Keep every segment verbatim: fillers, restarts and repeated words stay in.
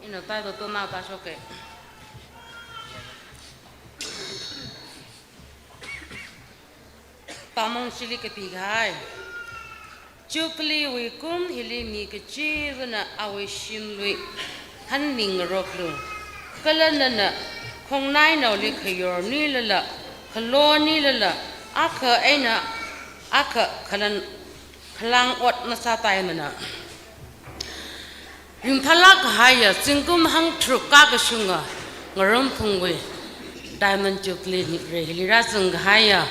Ina tai do to na ta shoke. Pamong shili kapi kahai. Jubilee wui kum hili mi kachivana awui shimlui hanning ngaroklu. Kala nana khongnainaoli khayornilala, khalonilala, akha eina akha khalan khalang ot masātaimana. Ringphālāk kahaiya zingkum hangtharuk kakashunga ngarum phungwui Diamond Jubilee nikre hili rāzang kahaiya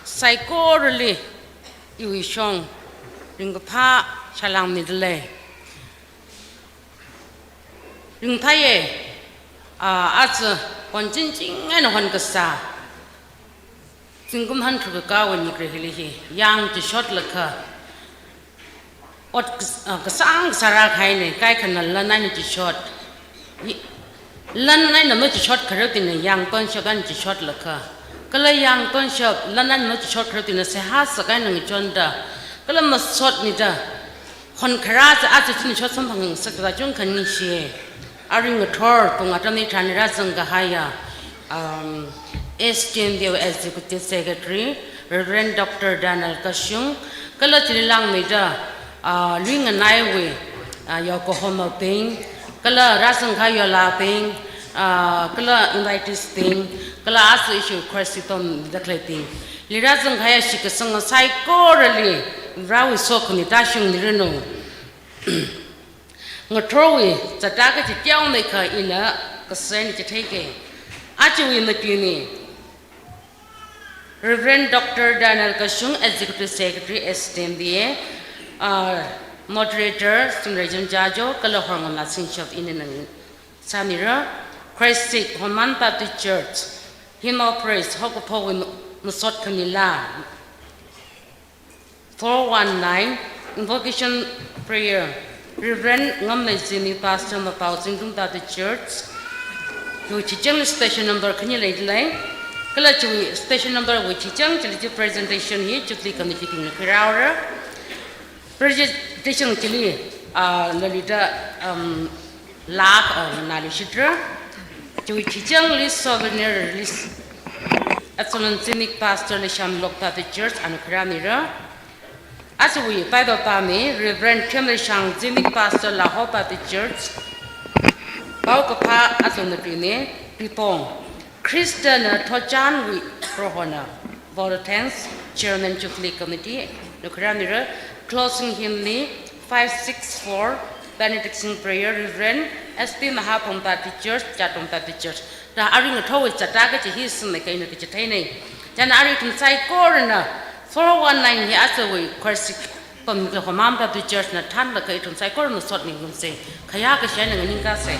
saikorali iwui shong ringkaphā shalangmida lei. Ringphāye, a, aja honchingching eina honkasā zingkum hangtharuk kakāwui nikre hili hi yang chishotlaga ot kas-, a, kasāng kasā rākahaine, kaikhana lan eina chishot. I, lan eina machishot khareutina yang tonshap eina chishotlaga, kala yang tonshap lan eina machishot khareutina seihā sākahaina ngachonda, kala masotmida honkharā cha aja chishot samphang ngasakta chungkha ningshiye. Arui ngathor pung atam hi tharan rāzang kahaiya, um, S T M D wui Executive Secretary, Reverend Doctor Daniel Kashung, kala chili langmeida, ah, lui nganaiwui, ah, yaokahomabing, kala rāzang kahai yolabing, ah, kala invitees bing, kala aja issue Christ tomda khaleibing. Hili rāzang kahaiya shitkasanga saikorali Varewui sokhami tāshungmiranu. Ngathorwui chata kachi teomeikha ina kasā eina chitheike. Ajawui matuini Reverend Doctor Daniel Kashung, Executive Secretary, S T M D A, uh, Moderator, Singreijam Jajo, kala horngamla singshap ina ngasāmira. Christ Seek, Homan Baptist Church, Hymn of Praise, haokaphowui masot khamila. Four one nine, Invocation Prayer, Reverend Ngamlei Zini, Pastor Mapao Zingkum Baptist Church. Chiwui chichāng station number khani leilei. Kala chiwui station number wui chichāng chili chi presentation hi Jubilee Committee bingna khuirāra. Presentation chili, ah, lalida, um, lāk, ah, nali shitra. Chiwui chichāngli souvenir release. Excellent Zimik Pastor Leisham Lok Baptist Church ana khuirāmira. Ajawui Bible pāmi Reverend Themleishang Zimik, Pastor Laho Baptist Church. Paokaphā aja matuine, Pipong. Khristana thotchanwui Prohona. Vote of thanks, Chairman Jubilee Committee na khuirāmira. Closing hymn li five six four, Benediction Prayer, Reverend S P Mahaphung Baptist Church, Chatong Baptist Church. Da arui ngathorwui chata kachi hi sāmeikha ina kachitheine. Chieina arui ithum saikorana four one nine hi ajawui Christ Seek pamikha Homan Baptist Church na thānlaga ithum saikorana sotmi ngunse. Khayā kashai eina nganingkase.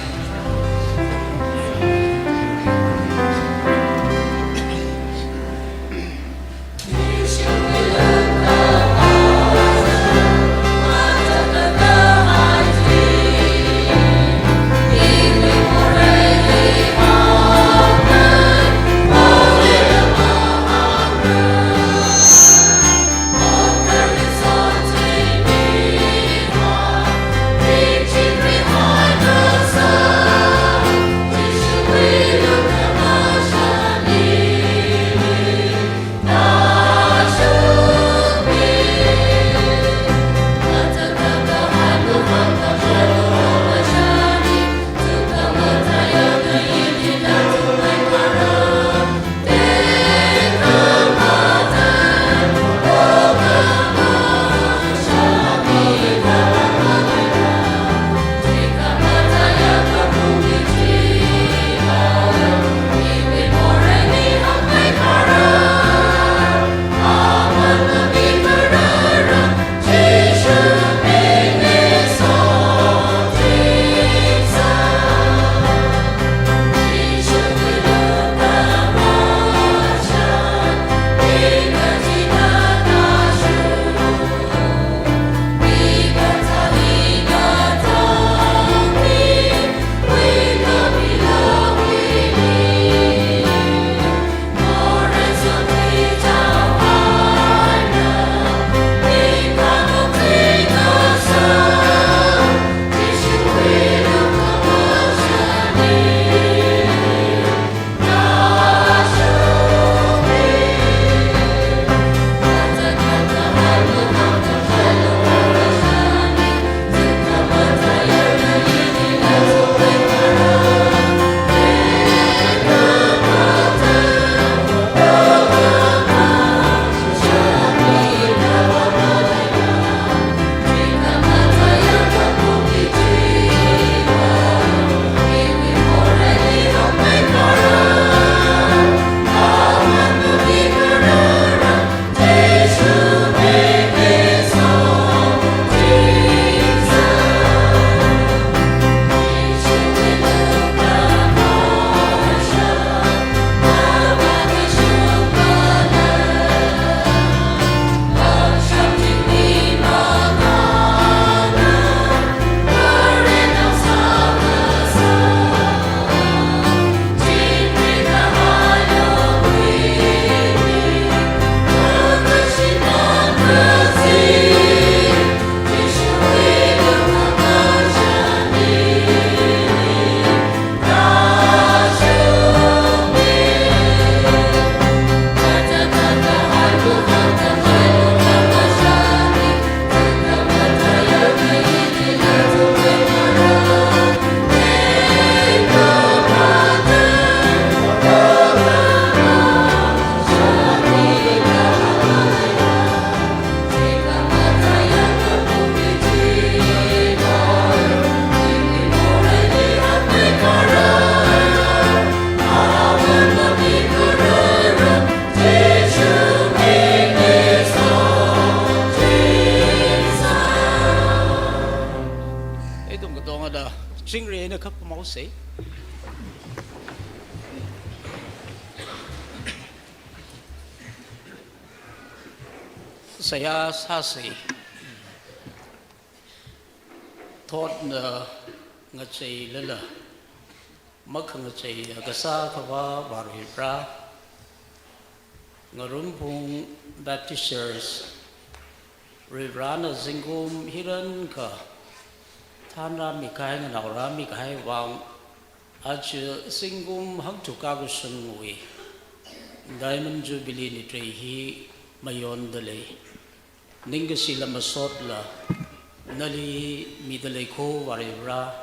Chingri eina khap mausei. Seihā sāsei. Thotna ngacheilala makhangachei kasā Akhava Varivara, Ngarumphung Baptist Church, Varivarana zingkum hi rānkha thanrāmi kahai, nganaorāmi kahai vang, aja zingkum hangthuka kashungwui Diamond Jubilee ni trei hi mayonda lei. Ningkashi lam masotla nali mida lei kho Varivara.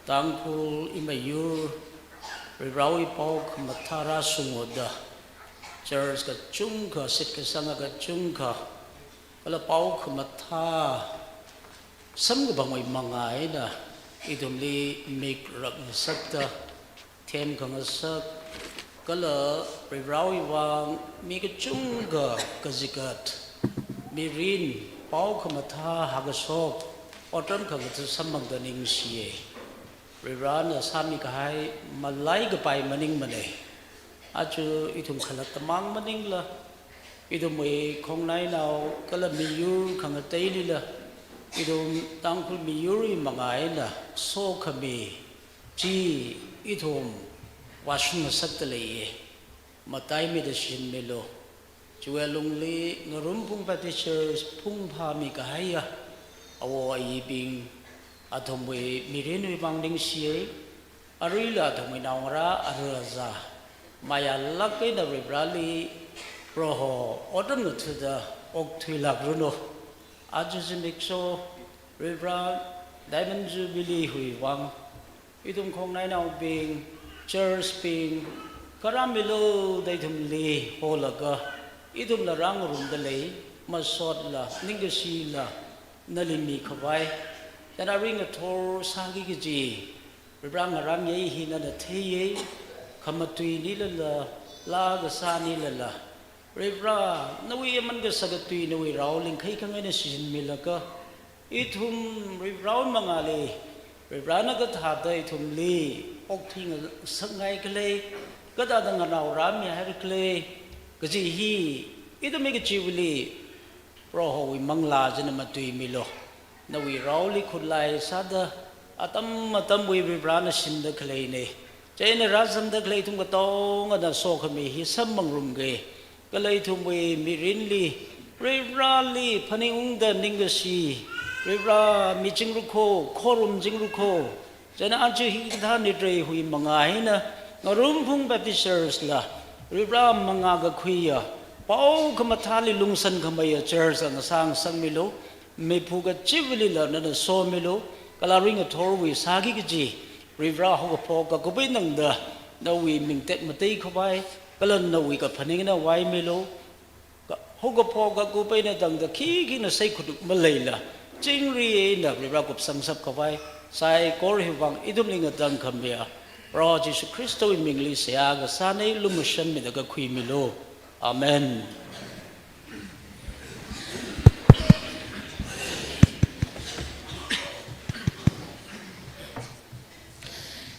Tangkhul imiyur Varivarawui pao khamathā rāshunghaoda, church kachungkha, shitkasanga kachungkha, kala pao khamathā samkaphangwui manga eina ithumli mik rakngasakta, themkhangasak, kala Varivarawui vang mi kachungkha kazikat, mirin, pao khamathā hākashok, otram khangatha samphangda ningshiya. Varivarana sāmi kahai malai kapai maningmana. Aja ithum khalatta mang maningla, ithumwui khongnainao kala miyur khangateilila, ithum Tangkhul miyurwui manga eina sokhami chi ithum vāshung ngasakta leiya. Mataimida shinmilu. Chiwui alungli Ngarumphung Baptist Church phungphāmi kahaiya awo ayibing, athumwui mirinwui vang ningshiya. Aruila athumwui naongarā ara aza mayālāk eina Varivarali Proho otram ngathuda okthuilākranu. Aja zimiksho Varivara Diamond Jubilee wui vang ithum khongnainaobing, church bing, kharā milu da ithumli holaga, ithumla rāngarumda lei, masotla, ningkashila nali mikhavai. Chieina ringathor sāki kaji Varivara ngarāngyei hi nana theiya. Khamatui nilala, laa kasā nilala, Varivara, nawui aman kasā katui nawui rao lingkhai khangai eina shinmilaga, ithum Varivarawui mangāli, Varivarana kathāda ithumli okthuingasakngai khala, kathāda nganaorāmihai khala kaji hi ithum mi kachiva̱li Prohowui manglā china matuimilu. Nawui raoli khutlai sāda atam atamwui Varivarana shinda khaleina. Chieina rāzangda khalei ithum katongana sokhami hi samphangrumga. Kala ithumwui mirinli Varivarali phaningungda ningkashi, Varivara michingra kho, khorumchingra kho. Chieina aja hikathā ni treiwui manga eina Ngarumphung Baptist Church la Varivara mangā kakhuiya, pao khamathāli lungsangkhameiya church ngasāngasakmilu. Miphu kachiva̱lila nana somilu. Kala ringathorwui sāki kaji Varivara haokaphok kakup eina tangda nawui ming tekmateikhavai, kala nawui kaphaning eina vaimilu. Ka, haokaphok kakup eina tangda khikhina saikora maleila, chingri eina Varivara kupsangshapkhavai saikora hi vang ithumli ngatangkhamiya Proho Jesu Khristawui mingli seihā kasāna, lumashanmida kakhuimilu. Amen.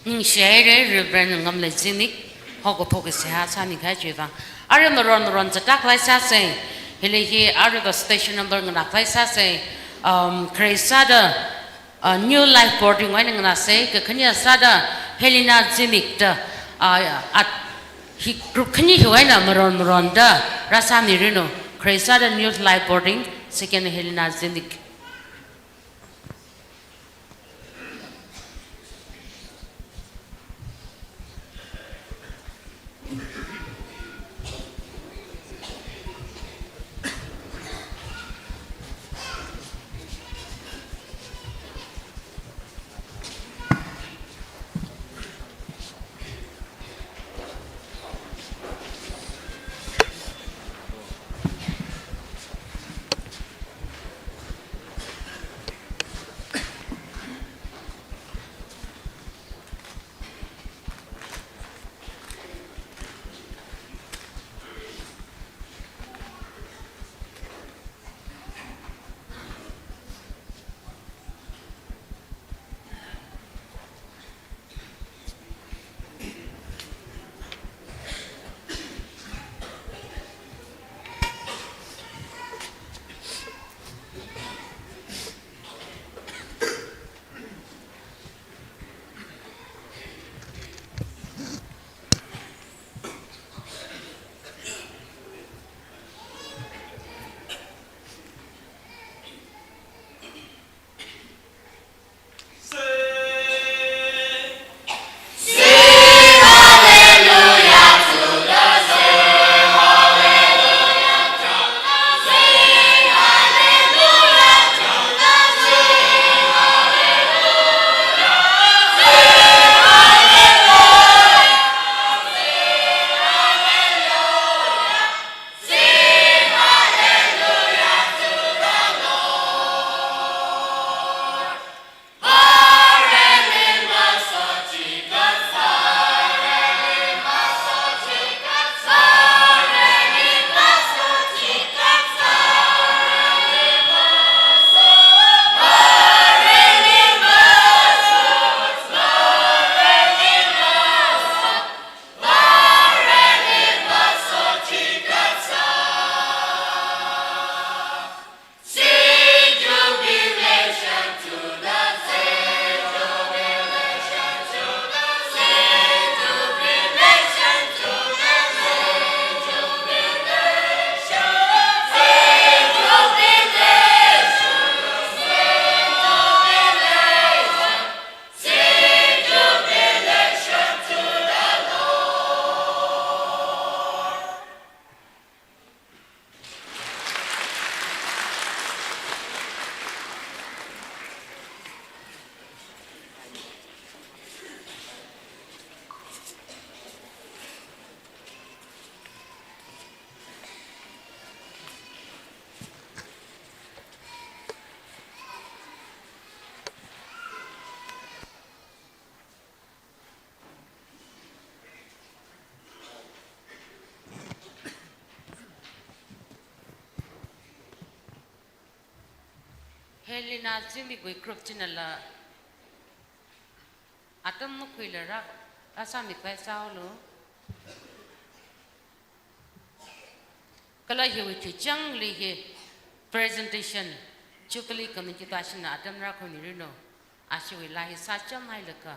Ningshihaira Reverend Ngamlei Zingnik, haokaphok seihā sāni kahai chiwui vang. Arui maron maron zatkhalei sāsa, hili hi arui va station number nganākhalei sāsa, um, kharei sāda, uh, New Life Boarding wui eina nganāsa, kakhane sāda Helena Zingnik da, uh, at, hi group khani hiwui eina maron maronda rāsāmiranu, kharei sāda New Life Boarding, second Helena Zingnik. Helena Zimikwui group chinala atam makhuilaga rāsāmi khavai sāhaolu. Kala hiwui thuichangli hi presentation, Jubilee committee tashina atam rākhuimiranu. Ashiwui laa hi sāchamhailaga.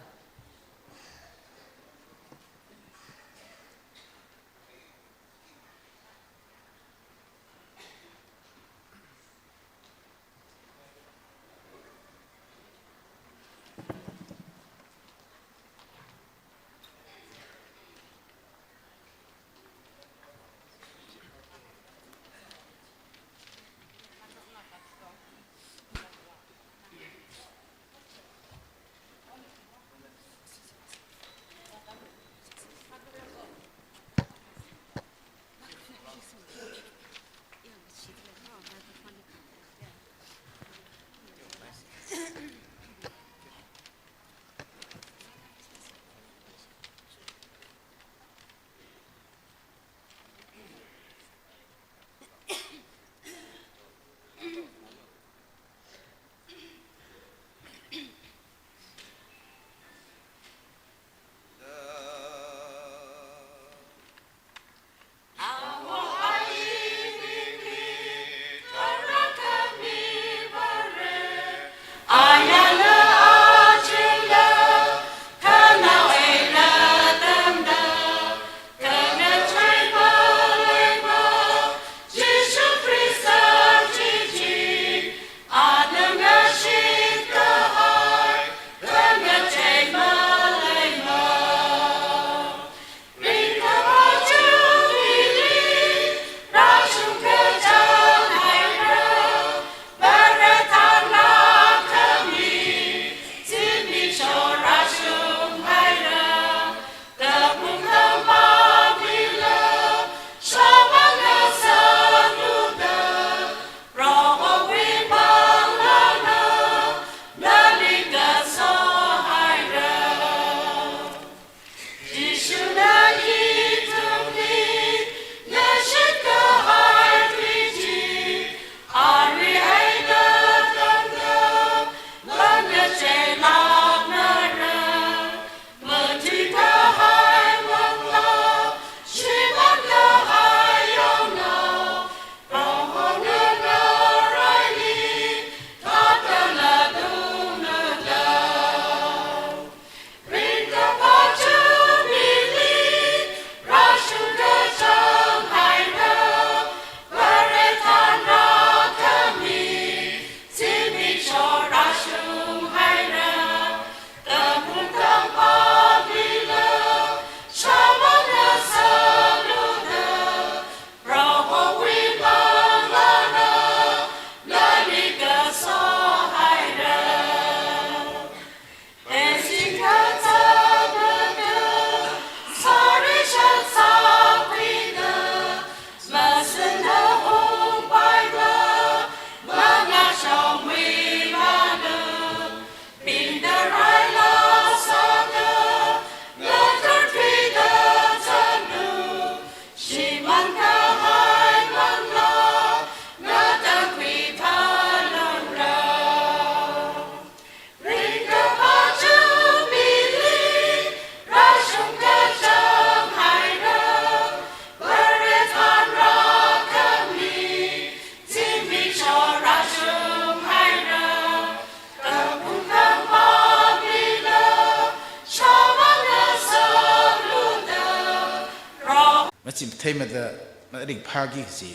Machimthei mada maringphāki kaji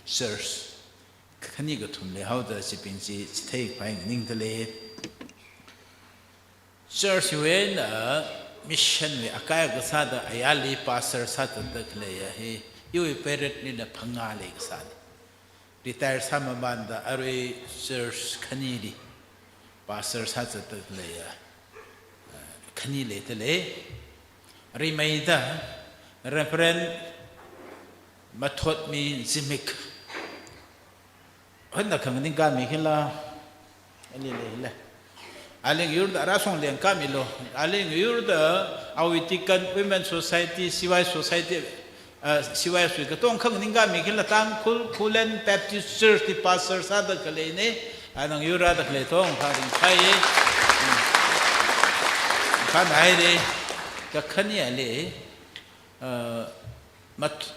church khani kathum leihaoda chibing chi chithei khavai nganingda lei. Church wui eina mission wui akai kasāda ayarli pastor sāzatda khaleiya hi, iwui period lila phangā lei kasāna. Retire sāmamanda arui church khanili pastor sāzatda khaleiya, ah, khani leida lei. Rimeida Reverend Mathotmi Zimik. Honna khanganing kami khila. Ali lei hila. Ali ngayurda rāshong leng kami lo. Ali ngayurda awui deacon, women society, C Y society, ah, C Y S katong khanganing kami khila, Tangkhul Khullen Baptist Church li pastor sāda khaleina. Anang yur rāda khalei thong, kha ringphai. Kha naire, kakhane ali, uh, Mat-,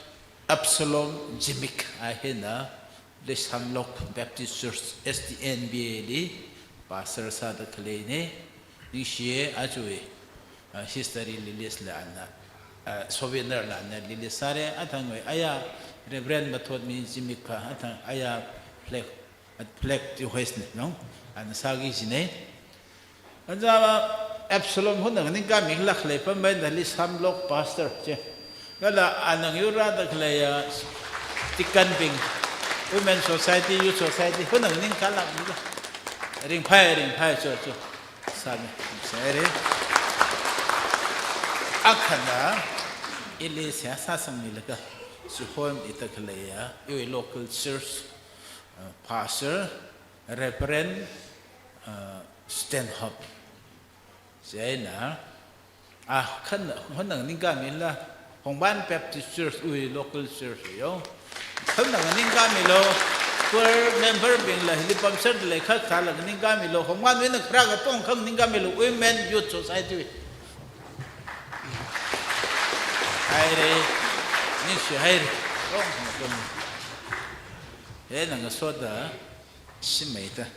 Absalom Zimik, a hina, Lesamlok Baptist Church, S D N B A li, pastor sāda khaleine, ningshiye, ajawui, uh, history li list la ana, uh, souvenir la ana, li list sāre, athangwui, aya, Reverend Mathotmi Zimik kha, athang, aya, flag, flag ti hoist ne, no? Ana sāki jine. Anza Absalom huna nganingkāmi khala khalei pambai na Lesamlok pastor che. Kala anang yur rāda khalei ya deacon bing, Women Society, Youth Society, huna nganingkālākmi khala. Ringphai, ringphai, cho, cho. Sāmi, sāre. Akhana, ili seihā sāsangmilaga, suhon ita khalei ya, iwui local church, uh, pastor, Reverend, uh, Stanhope. Chieina, ah, khan, hona nganingkāmila, Hongban Baptist Church wui local church yo. Khan nganingkāmilo, choir member bingla, hili pamserdalei kha khala nganingkāmilo, Hongban wui na khara kapong kha nganingkāmilo, Women Youth Society wui. Haire, ningshi haire. Rong, rong. Hina ngasoda, shimeida,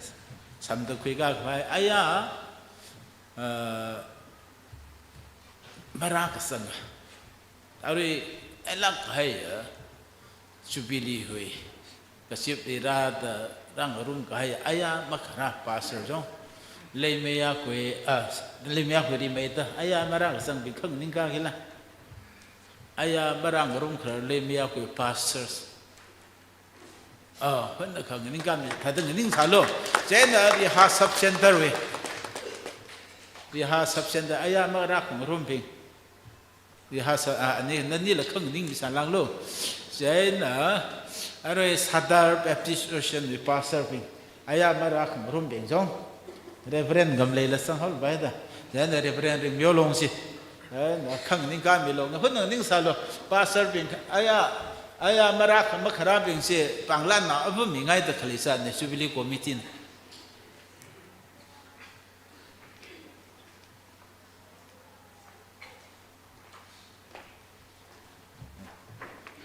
samda khuikakhavai, aya, uh, marākasang. Arui, elak hai, uh, Jubilee hui. Kashipli rāda, rāngarum kahai, aya makharā pastor jong. Leimeiya khui, uh, leimeiya khui rimeida, aya marākasangbing kha nganingkā khala. Aya marāngarum kharā leimeiya khui pastors. Ah, hona kha nganingkāmi, thāda nganingsālu. Chieina Rihā Sub Center wui. Rihā Sub Center, aya marākhangarumbing. Rihā Sub, ah, ani, nanila kha nganingmi sālāklu. Chieina, arui Sadar Baptist Church wui pastor bing. Aya marākhangarumbing jong. Reverend Ngamleila sanghaopaida. Chieina Reverend Ringmyo Longshi. Eh, na kha nganingkāmilo, na hona nganingkāsālo, pastor bing, aya, aya marākha makharābing chi, pānglanna apam mingaida khalei sāne, Jubilee Committee na.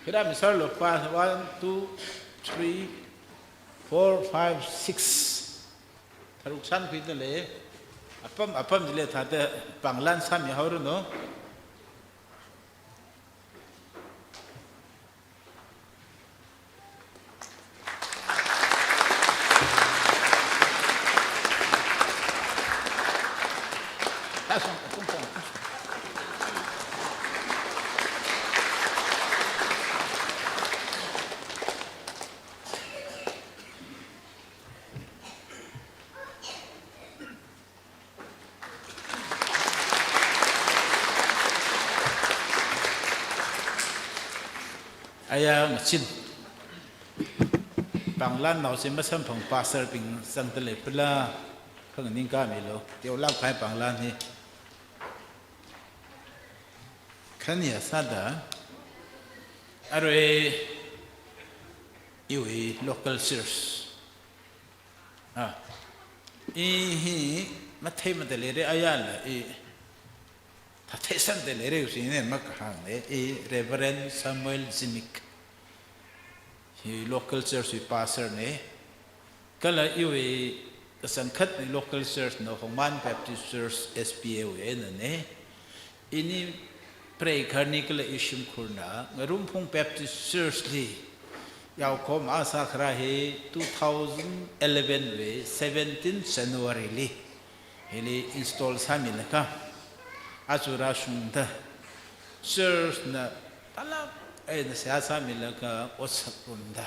Khira misar lo pa, one, two, three, four, five, six. Tharuk sānkhuidalei, apam, apam chili thāda pānglan sāmihaoranu. Aya ngachin. Pānglan nao chi masamphang pastor bing sangdalei pala, kha nganingkāmilo, teolāk kahai pānglan hi. Khaniya sāda, arui, iwui local church. Ah, i hi mathei madalei re ayala, i thāthei sangdalei re usi ne makahāng ne, i Reverend Samuel Zimik. Hi local church wui pastor ne. Kala iwui kasangkhat ni local church na Hongman Baptist Church S B A wui eina ne. Ini preigahar ni kala i shimkhurna, Ngarumphung Baptist Church li, yaokhom a sākharā hi two thousand eleven wui seventeen January li, hili install sāmilaga, aja rāshungda, church na talak eina seihā sāmilaga otsak ngarumda,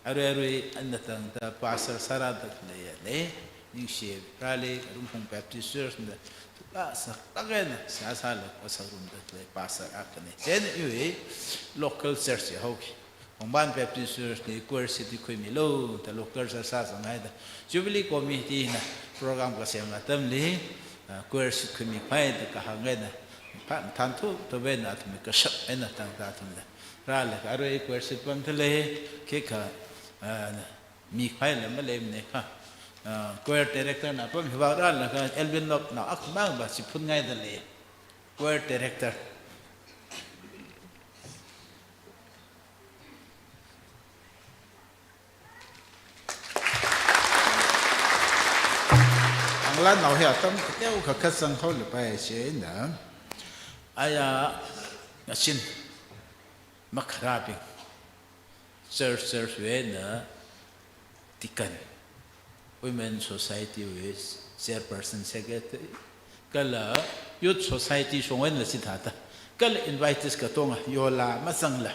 arui arui ana tangda pastor sārāda khaleiya ne, ningshi rāli, Ngarumphung Baptist Church na, la sa, la kena, sa sa la, o sa room da khalei pastor akhane. Chieina iwui local church ya haoki. Hongban Baptist Church li choir seat khuimilu, da local church sāsanghaida. Jubilee Committee na program kasem atamli, ah, choir seat khuimikhavai da kahāng eina. Pha, thanthu, tobena athum kashap eina tangda athumna. Rālaga arui choir seat pamdalei, khikha, ah, mikhavai la maleimana kha. Ah, choir director na pam hiva rālaga Elwin Lop na akhamang va chiphun ngaida lei. Choir director. Panglan nao hi atam kateo kakha sanghaolapai chieina. Aya ngachin makharābing. Church, church wui eina deacon, women society wui chairperson, secretary, kala youth society shongwui eina chithāda, kala invitees katonga, yola mazangla,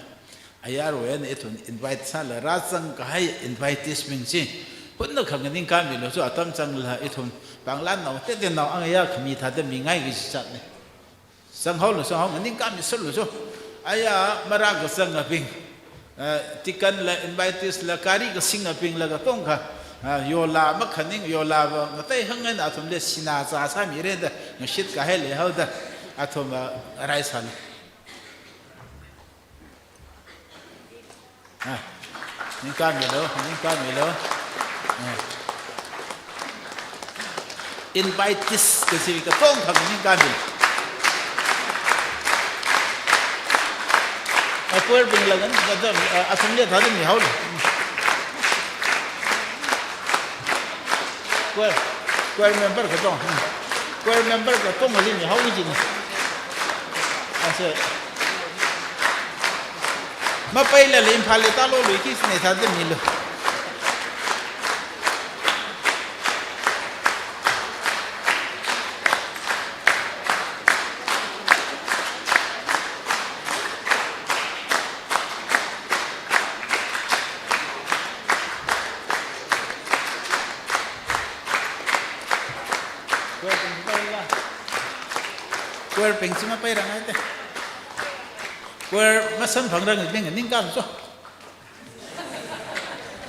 ayarwui eina ithum invite sāla rāzang kahai invitees bing chi, hunna khanganingkāmilu chu, atam zangla ithum panglan nao, teoteonao angayā khami thāda mingai kaji zatne. Sanghaolu, sanghao, nganingkāmiserlu chu. Aya marā kazangabing, eh, deacon la, invitees la, gari kasingabingla katongkha, ah, yola makhaning, yola va ngatei hāngngai eina athumli sinā zā sāmira da ngashit kahai leihaoda, athum, ah, rai sālu. Ah, ningkāmilu, ningkāmilu. Ah. Invitees kaji katongkha ningkāmilu. Ah, choir bingla ngan, ngan, ah, athumli thāda mihaolu. Choir, choir member katong. Hmm. Choir member katongali mihao jina. Ase. Mapailala Imphalli tālo lui kisne thāda milu. Choir bing chi mapairanga te. Choir masamphangrang bing ningkālu chu.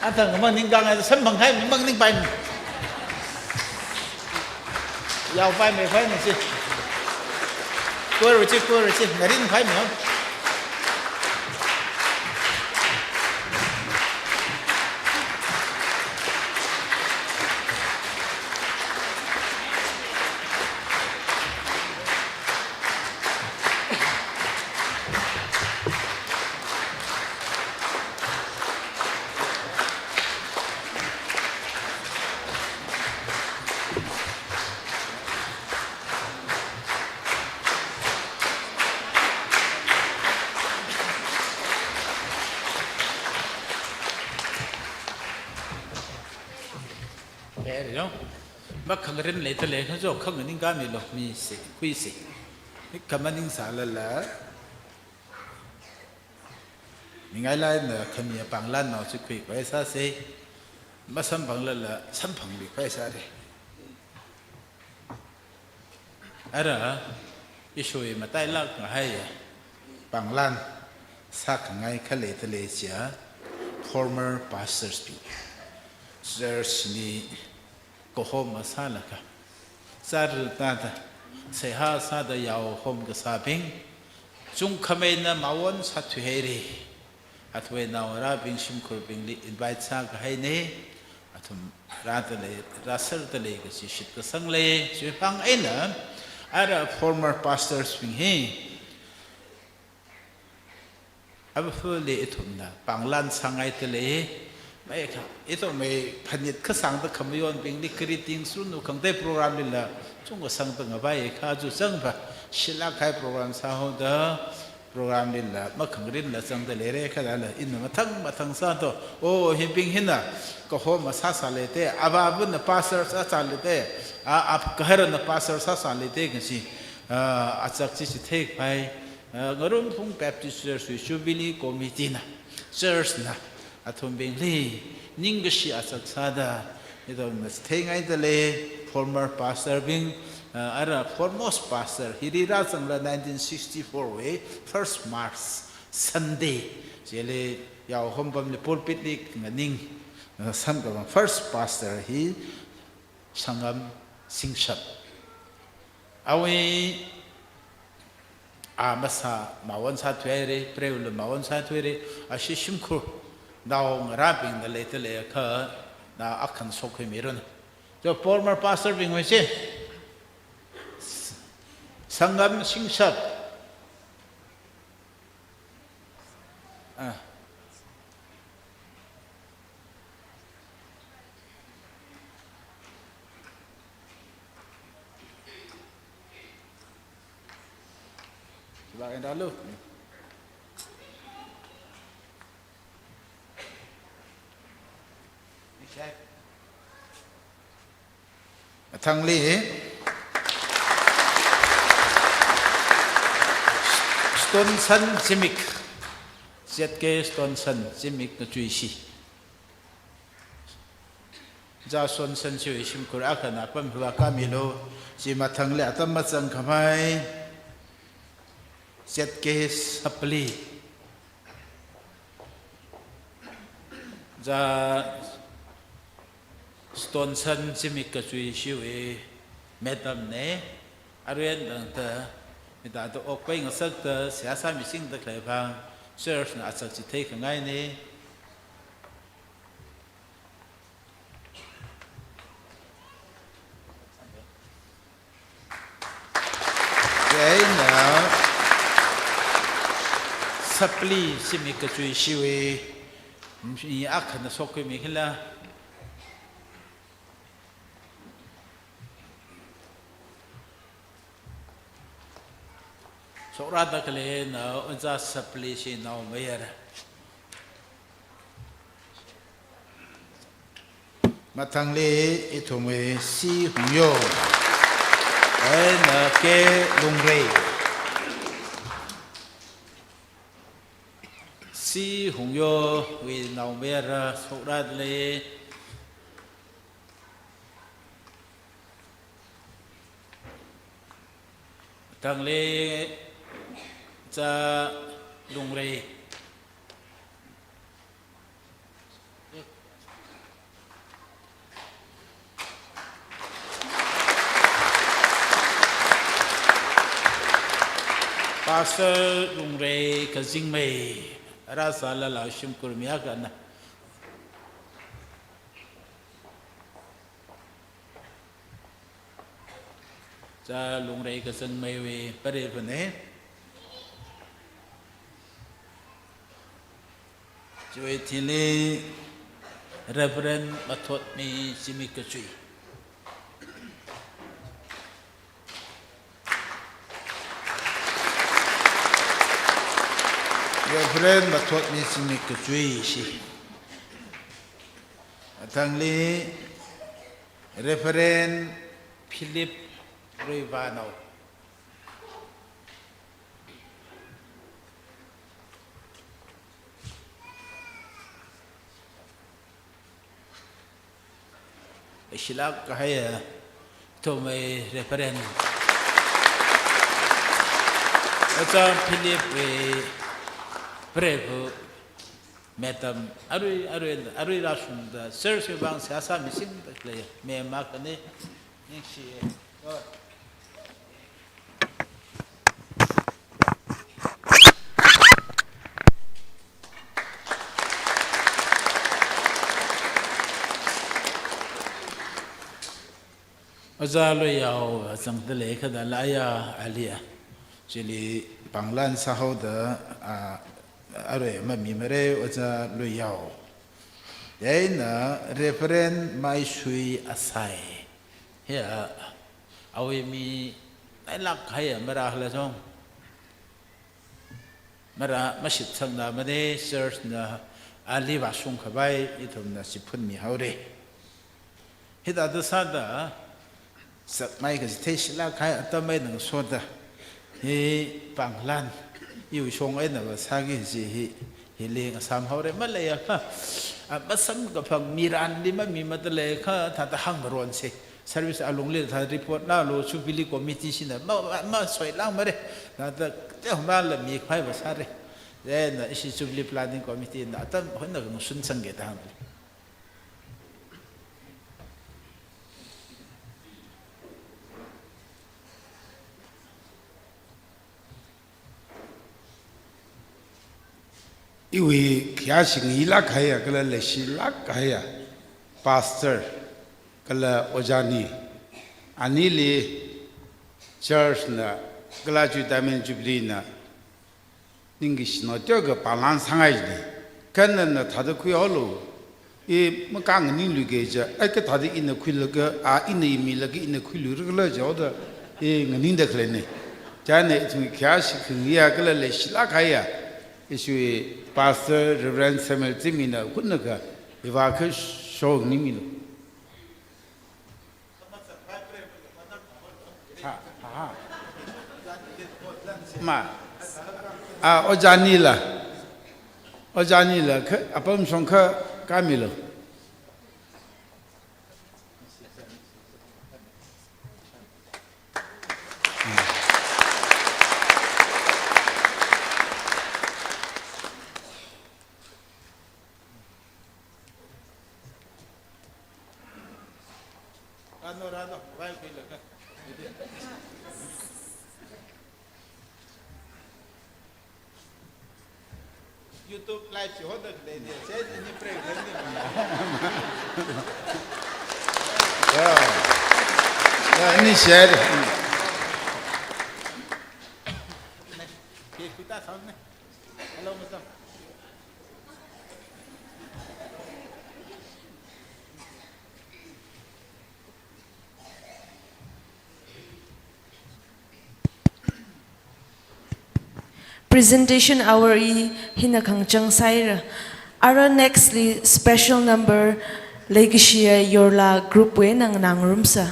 Athang mang ningkāngai, samphang kahai mang ningpai. Yaopai meipai ni chi. Choir chi, choir chi, ngarinpai mi. Very long. Makhangrin leida lei, kha jo khanganingkāmilu, mi se, khui se. Khamaning sālala. Mingailāk eina khami panglan nao chi khuikhavai sāse. Masamphanglala samphangmikhavai sāre. Ara, Ishiwui matailāk ngahai panglan sākhangai khalei talei chiya, former pastors bing, church li kahoma sālaga, zārda da, seihā sāda yaohom kasābing, chungkhameina mawon sāthuihaire. Athumwui naongarābing shimkhurbingli invite sākahaine. Athum rāda lei, rāserda lei kaji shitkasang lei. Chiwui vang eina, ara former pastors bing hi, avāvali ithumna panglan sāngaida lei. Maikha, ithumwui phanit kasāngda khamayonbingli greeting sunu khangatei program lila chungkha sangda ngavai kha, aja zangva shilāk kahai program sāhaoda, program lila makhangrinla zangda leire, khalala ina mathang mathang sāto. O, hibing hina kahoma sāsālei te, avāvana pastor sāsālei te, a, ap kaharana pastor sāsālei te kaji, a, achak chi chitheikhavai, a, Ngarumphung Baptist Church wui Jubilee Committee na, church na, athumbingli ningkashi achak sāda, ithumna theingaida lei, former pastor bing, ah, ara foremost pastor, hili rāzangla nineteen sixty-four wui first March Sunday chili yaohom pamli pulpit li nganing, ah, samkaphang first pastor hi Sangam Singshap. Awui a masā mawon sāthuihaire, preila mawon sāthuihaire, ashi shimkhur naongarābingna leida leiakha, na akhan sokkhuimiranu. So former pastor bingwui chi. Sangam Singshap. Ah. Coba yang dulu. Mathangli Stonson Zimik, Z K Stonson Zimik kachuishi. Za Stonson chiwui shimkhur akhana pamhuwa kamilu, chi mathangli atam mazangkhamei Z K Sapli. Za Stonson Zimik kachuishiwui madam ne, aruiwui eina tangda, mida da okpai ngasakta, seihā sāmisingda khalei vang, church na achak chithei khangai ne. Chieina Sapli Zimik kachuishiwui mi akhana sokkhuimi khala. Shokra da khalei na Oja Sapli shi naomayara. Mathangli ithumwui C Hungyo eina K Lungrei. C Hungyowui naomayara, shokra da lei. Mathangli Za Lungrei. Pastor Lungrei kazingmei, ara sālala shimkhur mi akhana. Za Lungrei kazingmeiwui pare pane. Chiwui thili Reverend Mathotmi Zimik kachui. Reverend Mathotmi Zimik kachui shi. Mathangli Reverend Philip Ruivanao. Leishilāk kahaiya ithumwui Reverend Oja Philipwui preivawui madam, arui, arui, arui rāshungda church wui vang seihā sāmisingda khalei ma'am akhana, ningshi. Oja Luiyao zangda lei, kha da laya aliya. Chili pānglan sāhaoda, a, arui mamimara Oja Luiyao. Chieina Reverend Maishui Asai. Hiya, awui mi nailāk kahaiya mara hala jong. Mara mashitsangna mane, church na ali vāshung khavai ithumna chiphunmi haora. Hithāda sāda, sakmai kachithei shilāk kahai atam eina ngasoda, hi pānglan, iwui shong eina vāsāki kaji hi, hili ngasām haora. Maleiakha, a, masamkaphang miranli mamimada leiakha, thāda hāngmaronsa. Service alungli thāda report nalo, Jubilee Committee shina ma, ma, masoilāngmara. Thāda, te huma la mikhavai vāsāra. Chieina ishi Jubilee Planning Committee na atam hona kangasunsangki da hāng. Iwui khayāshi ngayilāk kahaiya kala leishilāk kahaiya pastor kala ojā ani, anili church na kala chu Diamond Jubilee na ningkashi no teo ka palan sangai ni. Kha nana thāda khuihaolu, i makā nganingluiki ja, ai kathāda ina khuilaga, a ina imilaga ina khuiluira khala jihaoda, i nganingda khalei ni. Chieina ithum khayāshi khangayi kala leishilāk kahaiya ishiwui Pastor Reverend Samuel Zimina hunakha, iva kha shokngaimilu. Ha, ha, ha. Ma. A, ojā anila. Ojā anila, kha, apam shong kha, kamilu. Rānu, rānu, vai khuilaga. YouTube live chi hoda khalei de, share ni pray khalei ni. Ya. Ya, ni share. Ke kuta sound ne. Hello, madam. Presentation hour hi hina khangachangsaira. Ara next li special number leikashiya Yorla group wui eina nganārumsa.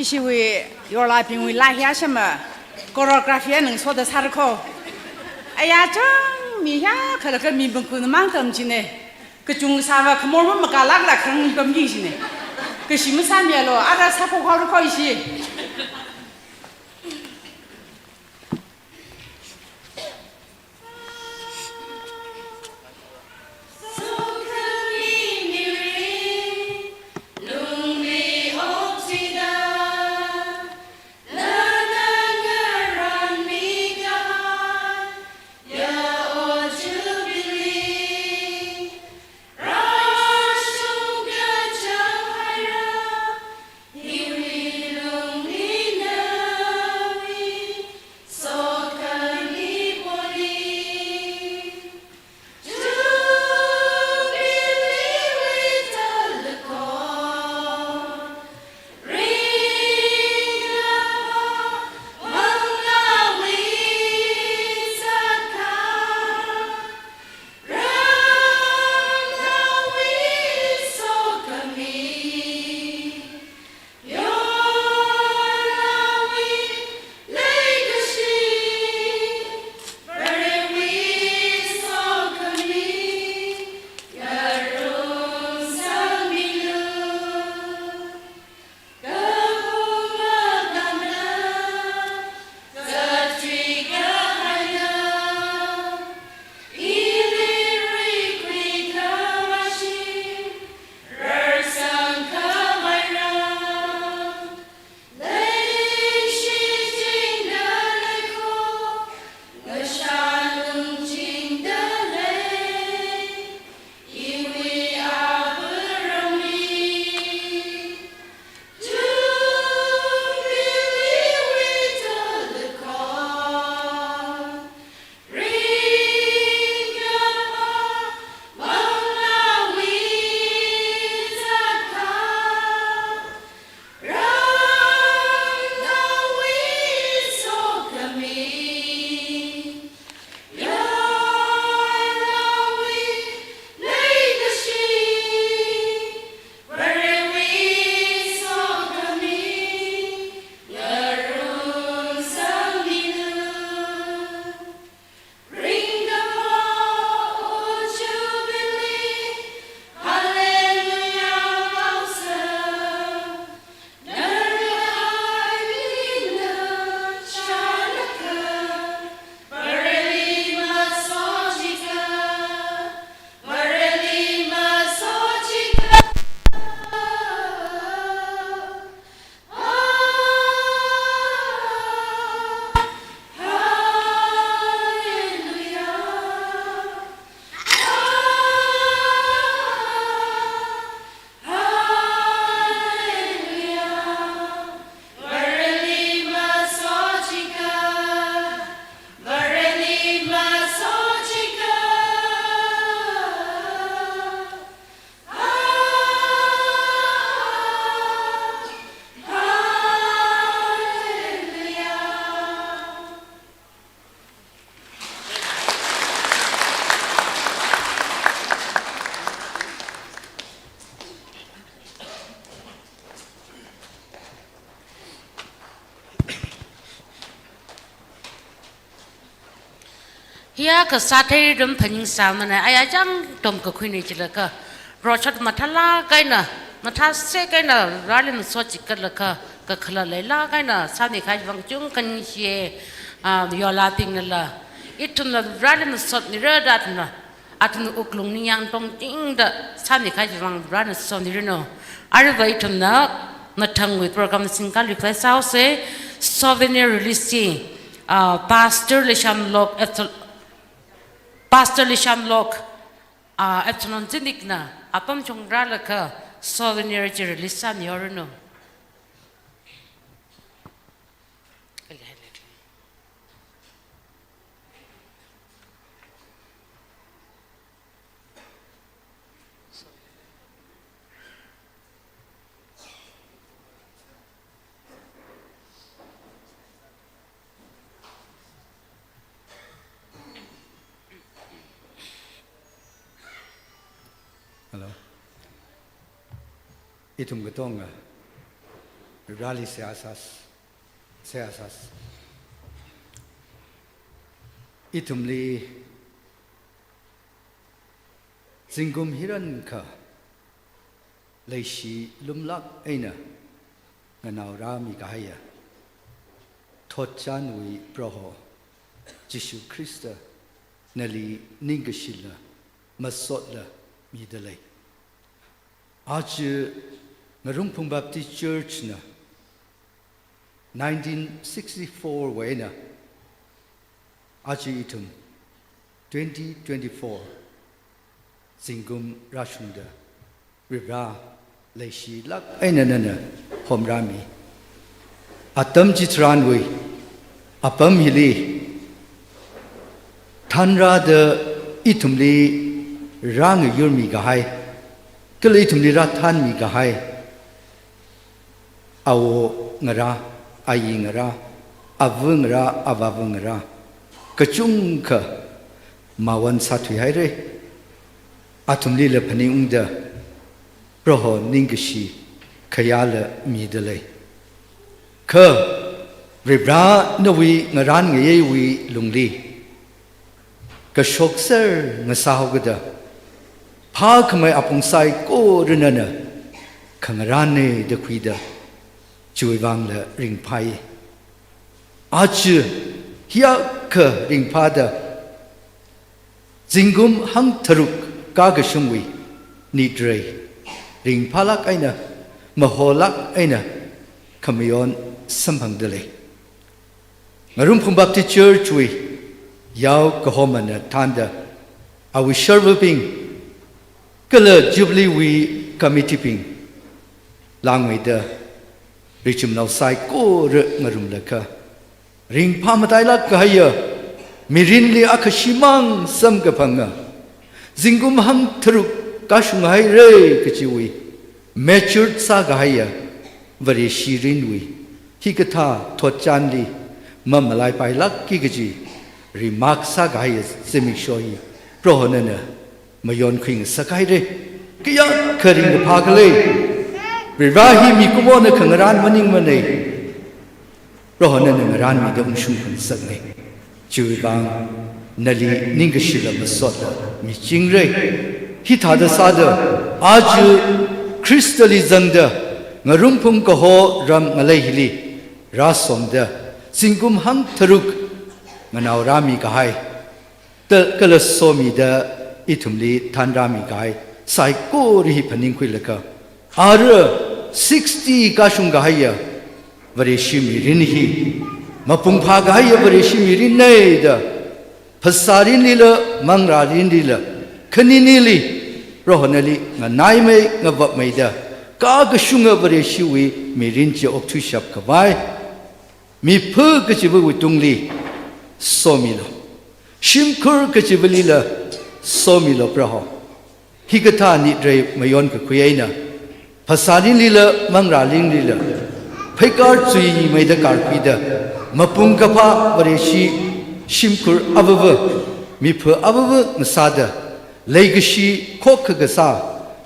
Ishiwui Yorlabingwui laiya shama choreography ana ngasoda sāra kho. Aya chang mi ya khala kha mi bangkuna mang tam chine. Kachung sāva khamor ma makālākla kharang mi pamki chine. Kashi masāmialu, ara sāphok haora kho ishi. Hiya kasā theirum phaningsāmana, aya chang tom kakhuina jilaga, rochot mathālāk eina, mathāsek eina, Vareli masot chikatlaga, kakhalat leilāk eina, sāmi kahai vang chungkha ningshiya, ah, yolabingnala. Ithumna Vareli masot mirada athumna, athum wuklung ningyāng tongtingda, sāmi kahai vang Varena somiranu. Aruiva ithumna, mathangwui program singkha request sāhaosa, souvenir release chi, ah, Pastor Leishamlok, Epsil-, Pastor Leishamlok, ah, Epsilon Zinikna, apam chungrālaga souvenir chi release sāmihaoranu. Hello. Ithum katonga, Vareli seihā sāsa, seihā sāsa. Ithumli zingkum hiyākha leishi lumlāk eina nganaorāmi kahaiya thotchanwui Proho Jishu Khrista nali ningkashila masotla midalei. Aja Ngarumphung Baptist Church na nineteen sixty-four wui eina aja ithum twenty twenty-four zingkum rāshungda Varivara leishilāk eina nana homrāmi. Atam chitharanwui apam hili thanrāda ithumli rāngayurmi kahai, kala ithumli rāthanmi kahai, awo ngarā, ayi ngarā, ava ngarā, avāva ngarā, kachungkha mawon sāthuihaira. Athumlila phaningungda Proho ningkashi khayāla midalei. Kha Varivara nawui ngarān ngayeiwui lungli kashokser ngasāhaokida, phākhamei apong saikora nana khangarānna da khuida, chiwui vangla ringphai. Aja hiyākha ringphāda, zingkum hangtharuk kakashungwui nitrei ringphālāk eina, maholāk eina khamayon samphangdalei. Ngarumphung Baptist Church wui yao kahomana thānda, awui sharvabing kala Jubilee wui committee bing langmeida, richumnao saikora ngarumlaga, ringphā matailāk kahaiya mirinli akha shimān samkaphanga, zingkum hangtharuk kashunghaira kachiwui matured sākahaiya Vareshi mirinwui hikathā thotchanli mamalaipailākki kaji remark sākahaiya zimiksho hi Proho nana mayonkhui ngasakhaira. Kayākha ringkaphā khala, Varivara hi mikumona khangarān maningmana. Proho nana ngarānmida ungshung khangasakna. Chiwui vang nali ningkashila masotla michingra. Hithāda sāda, aja Khristali zangda, Ngarumphung kaho ram ngalei hili rāsomda, zingkum hangtharuk nganaorāmi kahai, ta kala somida ithumli thanrāmi kahai saikora hi phaningkhuilaga, ara sixty kashung kahaiya Vareshi mirin hi mapung phākahaiya Vareshi mirinna da, phasā mirinlila, manglā mirinlila, khaninili Proho nali nganaimei ngavapmeida, kakashunga Vareshiwui mirin chi okthuishap khavai, mipha kachiva̱wui tungli somilu. Shimkhur kachiva̱lila somilu Proho. Hikathā nitrei mayonkakhui eina, phasā mirinlila, manglā mirinlila, pheikar chuimeida karkhuida, mapung kaphā Vareshi shimkhur avāva̱, mipha avāva̱ ngasāda, leikashi khokkha kasā,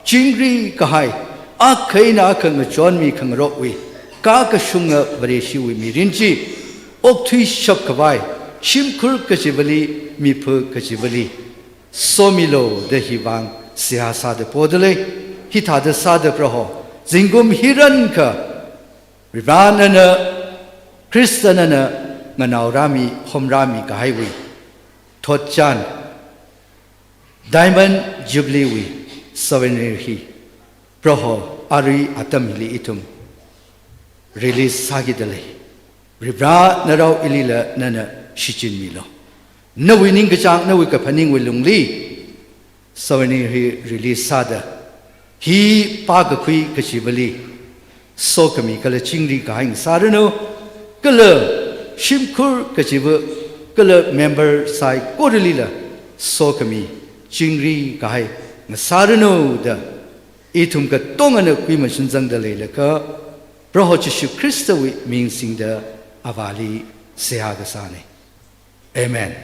chingri kahai, akha eina akha ngachonmi khangarokwui kakashunga Vareshiwui mirin chi okthuishap khavai, shimkhur kachivali, mipha kachivali somilu da hivang seihā sāda podalei. Hithāda sāda Proho, zingkum hirankha Varivara nana, Khrista nana nganaorāmi, homrāmi kahaiwui thotchan Diamond Jubilee wui souvenir hi Proho arui atam hili ithum release sākidalei. Varivara narao ilila nana shichinmilu. Nawui ningkachāng, nawui kaphaningwui lungli souvenir hi release sāda, hi pākakhui kachivali sokhami kala chingri kahai ngasāranu, kala shimkhur kachiva kala member saikoralila sokhami chingri kahai ngasāranu da ithum katongana kuimashan zangda leilakha, Proho Jishu Khristawui ming singda Avāli seihā kasāne. Amen.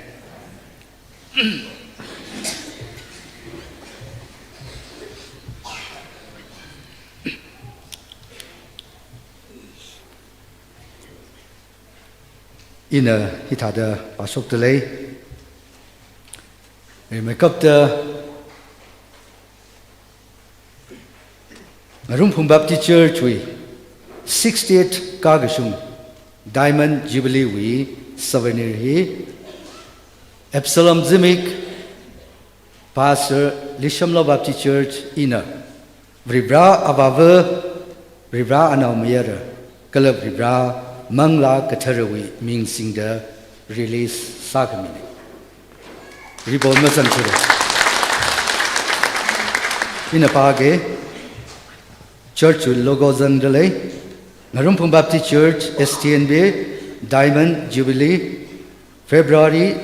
Ina hithāda pāshokdalei. Rimeikapta Ngarumphung Baptist Church wui sixtieth kakashung Diamond Jubilee wui souvenir hi Absalom Zimik, Pastor, Lishamlo Baptist Church, ina Varivara Avāva, Varivara Anaomayara, kala Varivara Manglā Katharawui ming singda release sākhamine. Ribbon mazangthura. Ina pāge, church wui logo zangdalei. Ngarumphung Baptist Church, S T N B, Diamond Jubilee, February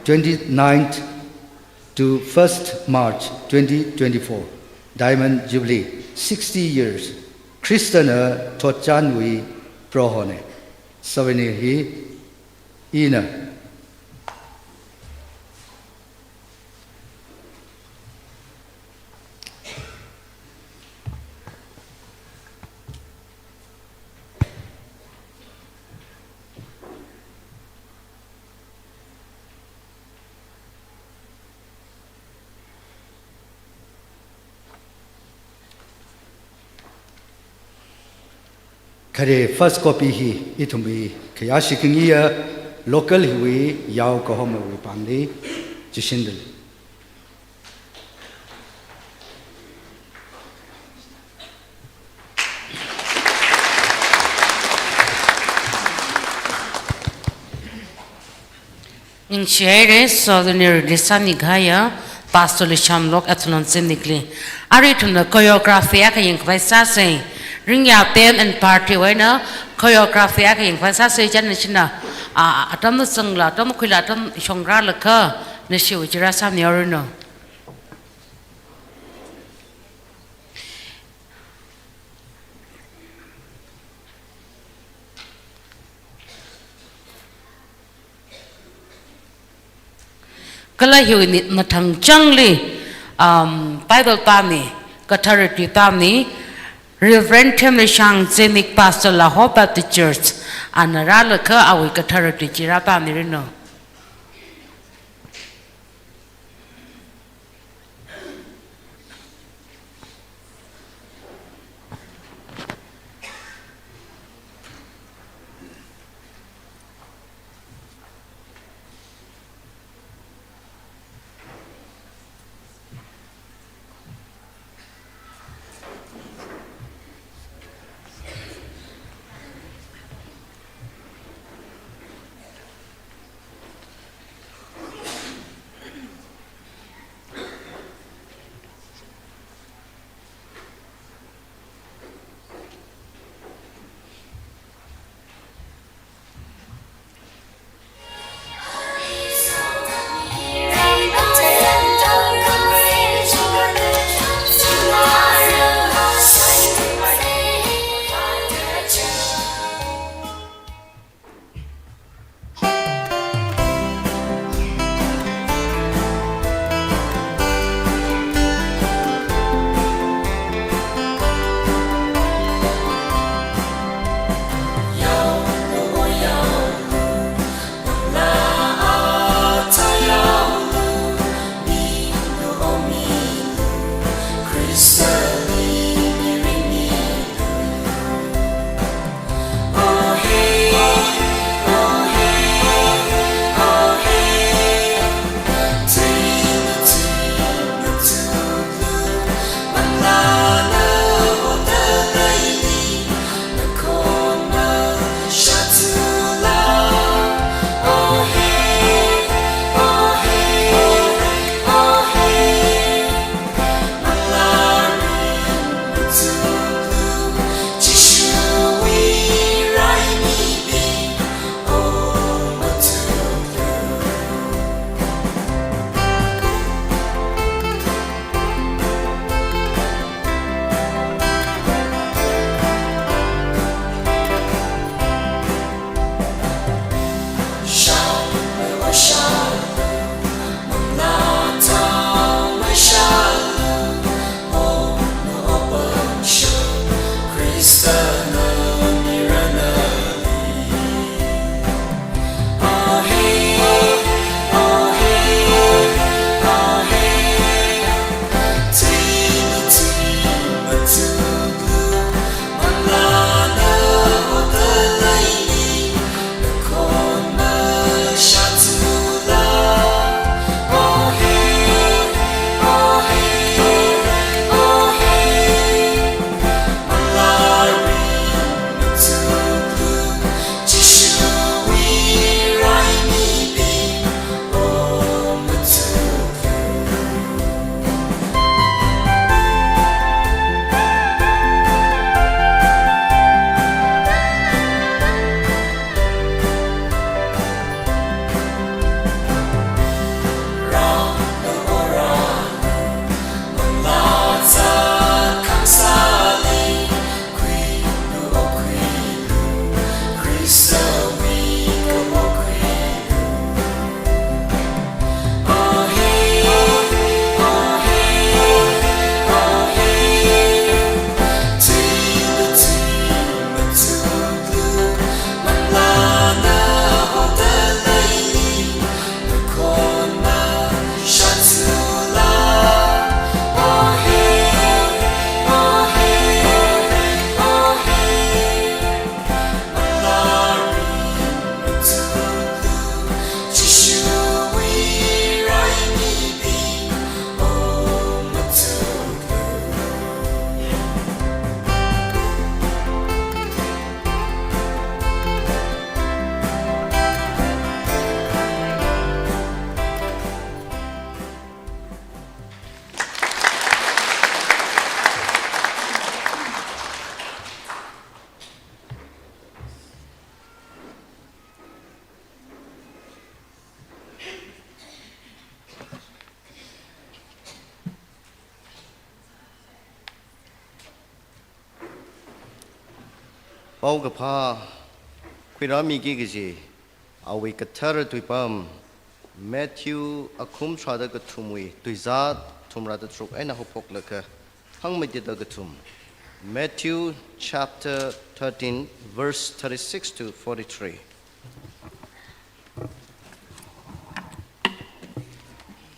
twenty-ninth to first March twenty twenty-four, Diamond Jubilee, sixty years. Khristana thotchanwui Prohone. Souvenir hi ina Khare first copy hi ithumwui khayāshi khangayi local hiwui yao kahomawui pāngli chishindalei. Ningshihaira, souvenir release sānikahaiya Pastor Lishamlo Absalom Zimikli. Arui ithumna choreography akha yangkhavai sāsei. Ringya Band and Party wui eina choreography akha yangkhavai sāsei. Chieina nashina, a, atam na zangla, atam khuila, atam shongrālakha nashiwui chi rāsāmihaoranu. Kala hiwui nit mathangchangli, um, Bible pāmi, kathara tui pāmi, Reverend Themlishang Zimik, Pastor, Lahor Baptist Church, ana rālakha awui kathara tui chi rāpāmiranu. Paokaphā khuirāmiki kaji, awui kathara tuipam, Matthew akhum tharāda kathumwui tuizat thumrāda tharuk eina haophoklaga hangmeithuida kathum. Matthew chapter thirteen, verse thirty-six to forty-three.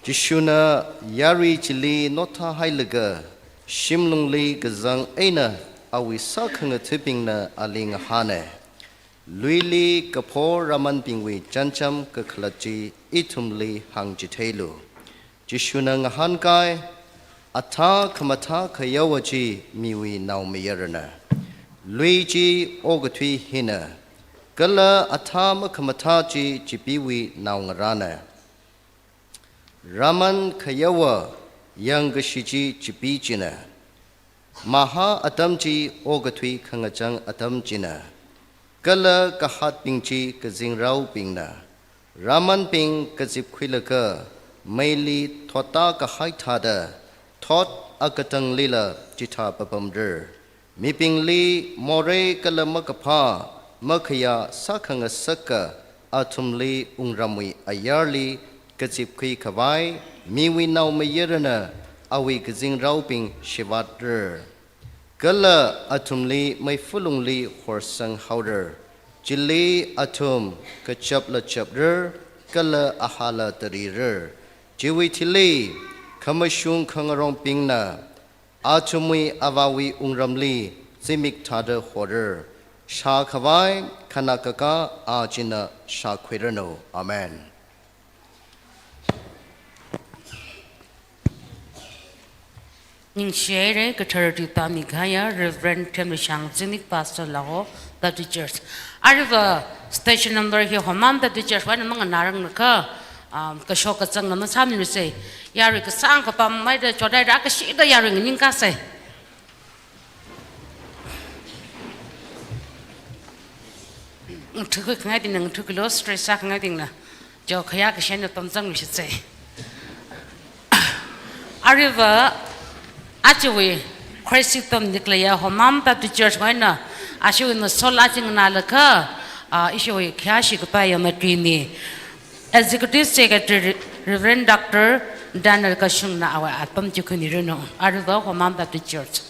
Jishuna yarui chili nothāhailaga, shimlungli kazang eina awui sākhangathabingna ali ngahāna, "Luili kaphor rāmanbingwui chānjam kakhalat chi ithumli hāngchitheilu." Jishuna ngahānkai, "Athā khamathā khayaowa chi miwui naomayarana. Lui chi okathui hina, kala athā makhamathā chi chipeewui naongarāna. Rāman khayaowa yangkashi chi chipee china. Mahā atam chi okathui khangachang atam china, kala kahātbing chi kazingraobingna. Rāmanbing kazipkhuilaga meili thotda kahai thāda, thot akatanglila chithā papamra. Mibingli morei kala makaphā makhayā sākhangasaka athumli wungramwui ayarli kazipkhui khavai miwui naomayarana awui kazingraobing shivātra. Kala athumli meifalungli horsanghaora. Chili athum kachapla chapra, kala ahāla tarira. Chiwui thili khamashung khangarongbingna athumwui Avāwui wungramli zimik thāda hora. Shākhavai khanā kakā A china shākhuiranu. Amen. Ningshihaira, kathara tui pāmi kahaiya Reverend Themluishang Zimik, Pastor Laho Baptist Church. Aruiva station number hi Homam Baptist Church wui eina manganārangakha, um, kashok kazangla masāmilusa. Yarui kasāng kapam maida chothaira, kashida yarui nganingkasa. Ngathukhui khangaidingna, ngathukhuilu, stress sākhangaidingna. Cho khayā kashaina pamzangluishitsa. Aruiva, ajawui Christ Kingdom Nikleya Homam Baptist Church wui eina, ashiwui ngasol aja nganālaga, ah, ishiwui khayāshi kapai yamatuimi Executive Secretary Reverend Doctor Daniel Kashungna awui apam chikhuiniranu. Aruiva Homam Baptist Church.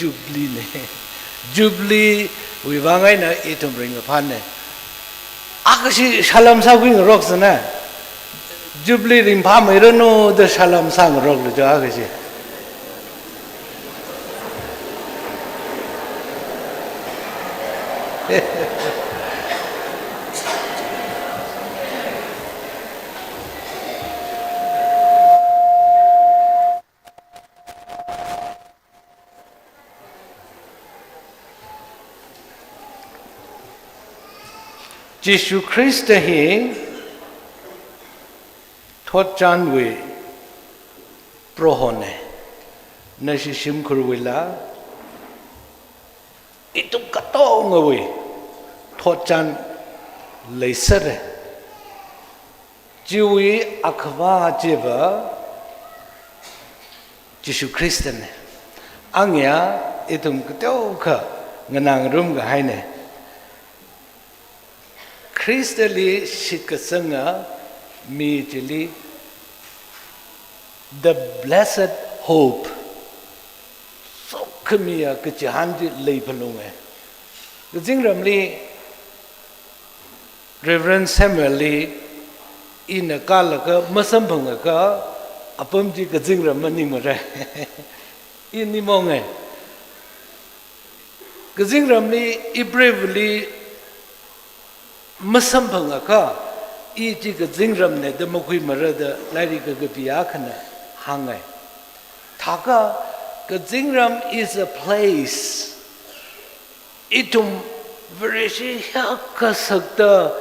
Jubilee ne. Jubilee wui vang eina ithum ringkaphāne. Akha chi salam sākhui ngaroksāna. Jubilee ringphāmeiranu da salam sāngaroklu jo akha chi. Jishu Khrista hi thotchanwui Prohone. Nashi shimkhurwuila ithum katongawui thotchan leisāre. Chiwui Akhava chiva Jishu Khristane. Angya ithum kateokha nganāngarum kahaine. Khristali shitkasanga mi chili the blessed hope. Sokhamiya kachihān chi leiphalunge. Kazingramli Reverend Samuel li ina kālaga masamphangakha apam chi kazingram maningmara. Ini monge. Kazingramli Hebrew li masamphangakha, i chi kazingramne da makhuimara da lairikha kapi akhana hānge. Thākha, kazingram is a place. Ithum Vareshi hiyākha sakta,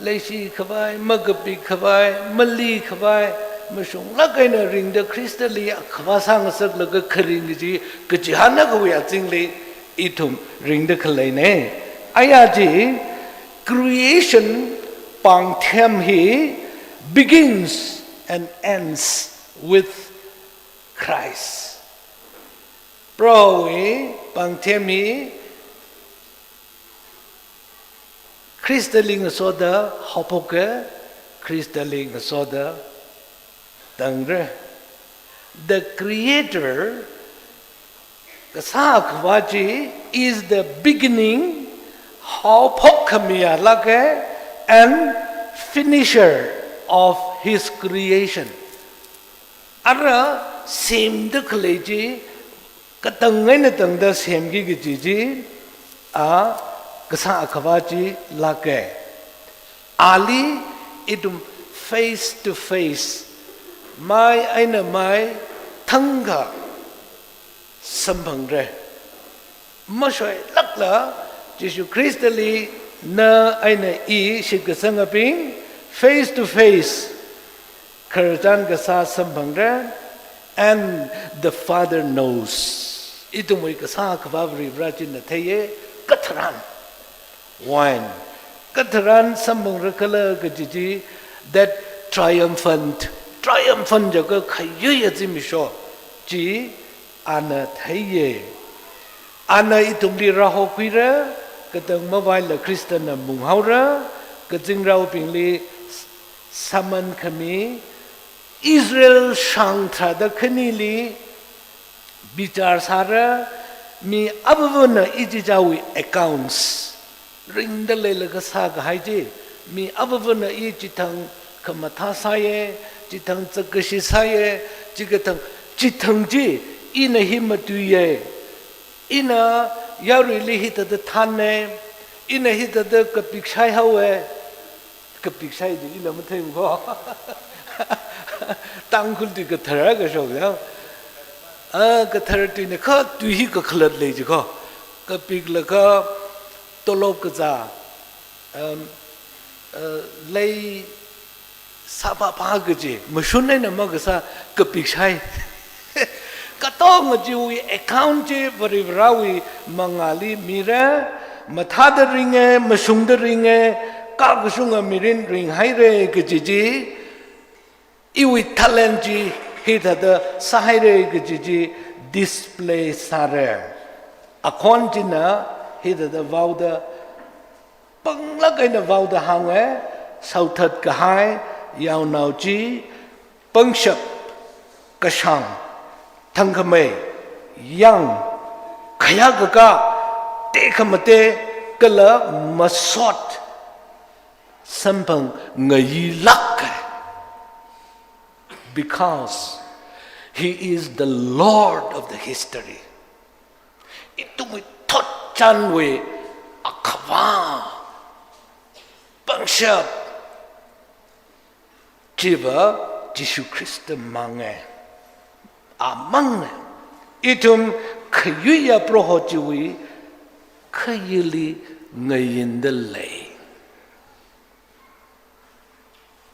leishi khavai, makapik khavai, mali khavai, mashunglāk eina ringda Khristali Akhava sāngasaklaga kharing kaji, kachihān akhawui azingli ithum ringda khaleine. Aya chi, creation pāngthem hi begins and ends with Christ. Prohowui pāngthem hi Khristali ngasoda haophoka, Khristali ngasoda tangra. The Creator, Kasā Akhava chi, is the beginning, haophok khamiya lāka, and finisher of his creation. Ara semda khalei chi, katang eina tangda semki kaji chi, a Kasā Akhava chi lāka. Ali ithum face to face, mai eina mai thangkha samphangra. Mashoilākla, Jishu Khristali na eina i shitkasangabing face to face khararchan kasā samphangra, and the Father knows. Ithumwui Kasā Akhava Varivara china theiya, katharan. Wine. Katharan samphangra khala kaji chi, that triumphant, triumphant jiakha khayuiya zimiksho chi ana theiya. Ana ithumli rāhokhuira, katang mavaila Khristana munghaora, kazingraobingli s-, sāman khami, Israel shang tharāda khanili bichar sāra, mi avāvana ichichāwui accounts ringda leilaga sākahai chi, mi avāvana i chithang khamathā sāya, chithang chakashi sāya, chikathang, chithang chi ina hi matuiya, ina yaruili hithāda thāna, ina hithāda kapik shaihaowa, kapik shai chi ila matheimana ko. Tangkhul tui kathar kashok ya. Ah, kathar tuina kha tui hi kakhalat lei ji ko. Kapiklaga tolop kazā, um, uh, lei sāpapa kaji, mashun eina makasā kapik shai. Katonga chiwui account chi Varivarawui mangāli mira, mathāda ringa, mashungda ringa, kakashunga mirin ringhaira kaji chi, iwui talent chi hithāda sāhaira kaji chi display sāra. Akhon china hithāda vaoda panglāk eina vaoda hānga, shaothat kahai yaonao chi, pangshap, kashāng, thangkhamei, yang, khayākakā, tekhamatei kala masot samphang ngayilāka. Because he is the Lord of the history. Ithumwui thotchanwui Akhava, pangshap chiva Jishu Khrista manga. Amangna. Ithum khayuiya Proho chiwui khayili ngayinda lei.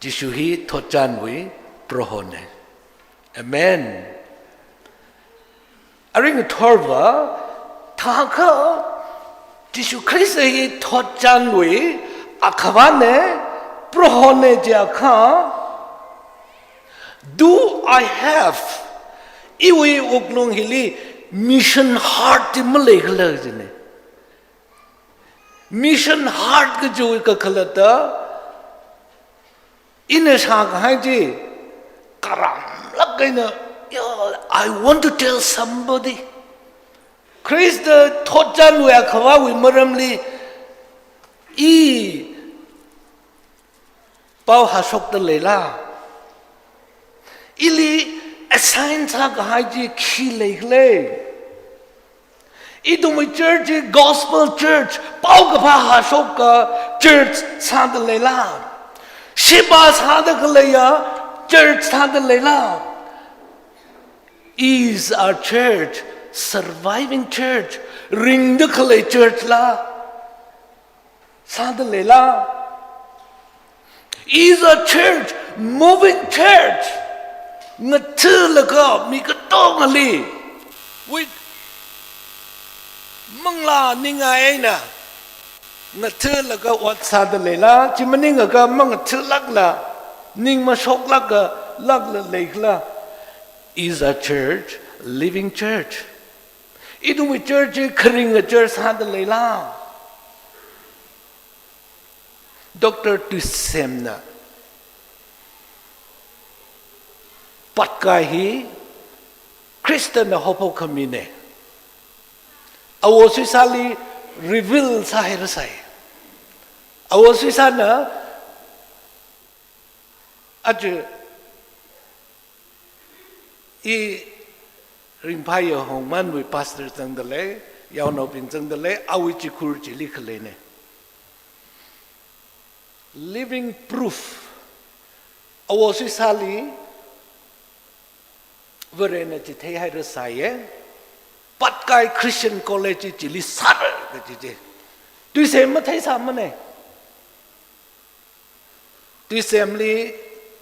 Jishu hi thotchanwui Prohona. Amen. Arui ngathorva, thākha Jishu Khrista hi thotchanwui Akhavana, Prohona jiakha, do I have, iwui wuklung hili mission heart chi maleikhala jina. Mission heart kajiwui kakhalatta, ina shākahai chi karamlāk eina, "Yeah, I want to tell somebody." Khrista thotchanwui Akhavawui maramli i pao hāshokda leila? Ili assign sākahai chi khi leikhala? Ithumwui church hi gospel church, paokaphā hāshokka church sāda leila? Sheba sāda khaleiya church sāda leila? Is our church surviving church, ringda khalei church la? Sāda leila? Is a church, moving church. Ngatha̱laga mi katongali, with manglā ningai eina ngatha̱laga ot sāda leila? Chi maningakha mangatha̱lākla, ning mashoklāka, lākla leikhala? Is a church, living church. Ithumwui church hi kharinga church sāda leila? Doctor Twisemna Patkai hi Khristana haophok khamina. Awosui sāli reveal sāhairasai. Awosui sāna aja i ringphāya Hongmanwui pastor zangda lei, yaonaobing zangda lei, awui chikhur chili khaleina. Living proof. Awosui sāli Varena chitheihairasaiya. Patkai Christian College chili sāra kaji chi Twisem matheisāmana. Twisemli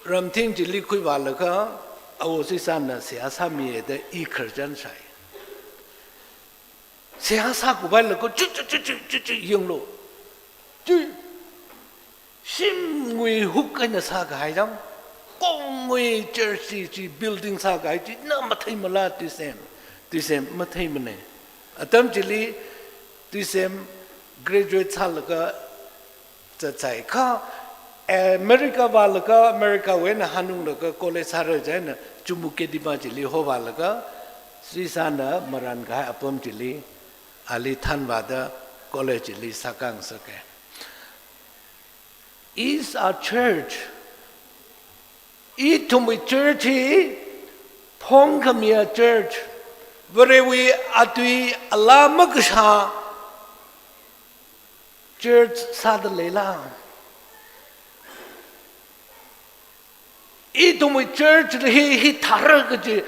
ramthing chili khuivālaga, awosui sāna seihā sāmiya da i khararchan shai. Seihā sākhuivālaga, chu chu chu chu chu chu yanglu. Chu shimwui huk eina sākahai jang, kongwui church chi, chi building sākahai chi na matheimala Twisem? Twisem matheimana. Atam chili Twisem graduate sālaga zatsai kha, America vālaga, Americawui eina hanunglaga college sāra chieina Chumukedima chili hovālaga, sui sāna marānkahai apam chili ali thanvāda college chili sākhangasaka. Is our church. Ithumwui church hi phongkhamiya church, Varewui atui alā makashā church sāda leila? Ithumwui church hi hithāra kaji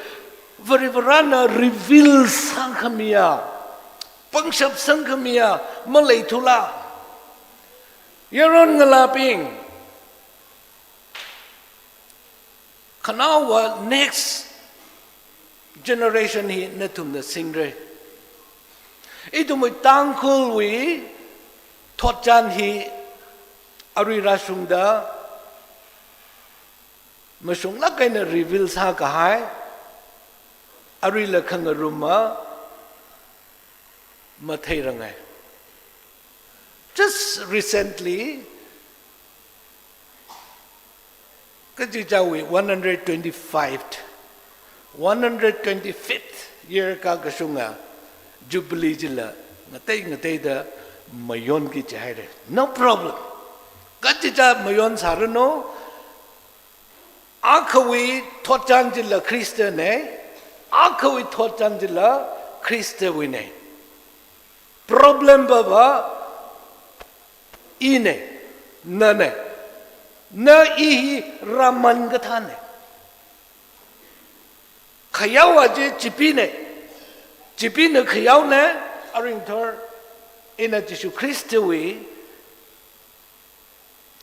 Varivarana reveal sākhamiya, pangshap sangkhamiya maleithula? Yaron ngalābing, khanaowa next generation hi nathumna singra. Ithumwui Tangkhulwui thotchan hi arui rāshungda mashunglāk eina reveal sākahai, aruila khangaruma matheirangai. Just recently, kachichāwui one hundred twenty-five, one hundred twenty-fifth year kakashunga Jubilee chila ngatei ngateida mayonki jihaira. No problem. Kachicha mayon sāranu. Akhawui thotchan chila Khristana, akhawui thotchan chila Khristawuina. Problem pava ina, nana. Na i hi rāman kathāna. Khayaowa chi Chipina. Chipina khayaona, aringthor ina Jishu Khristawui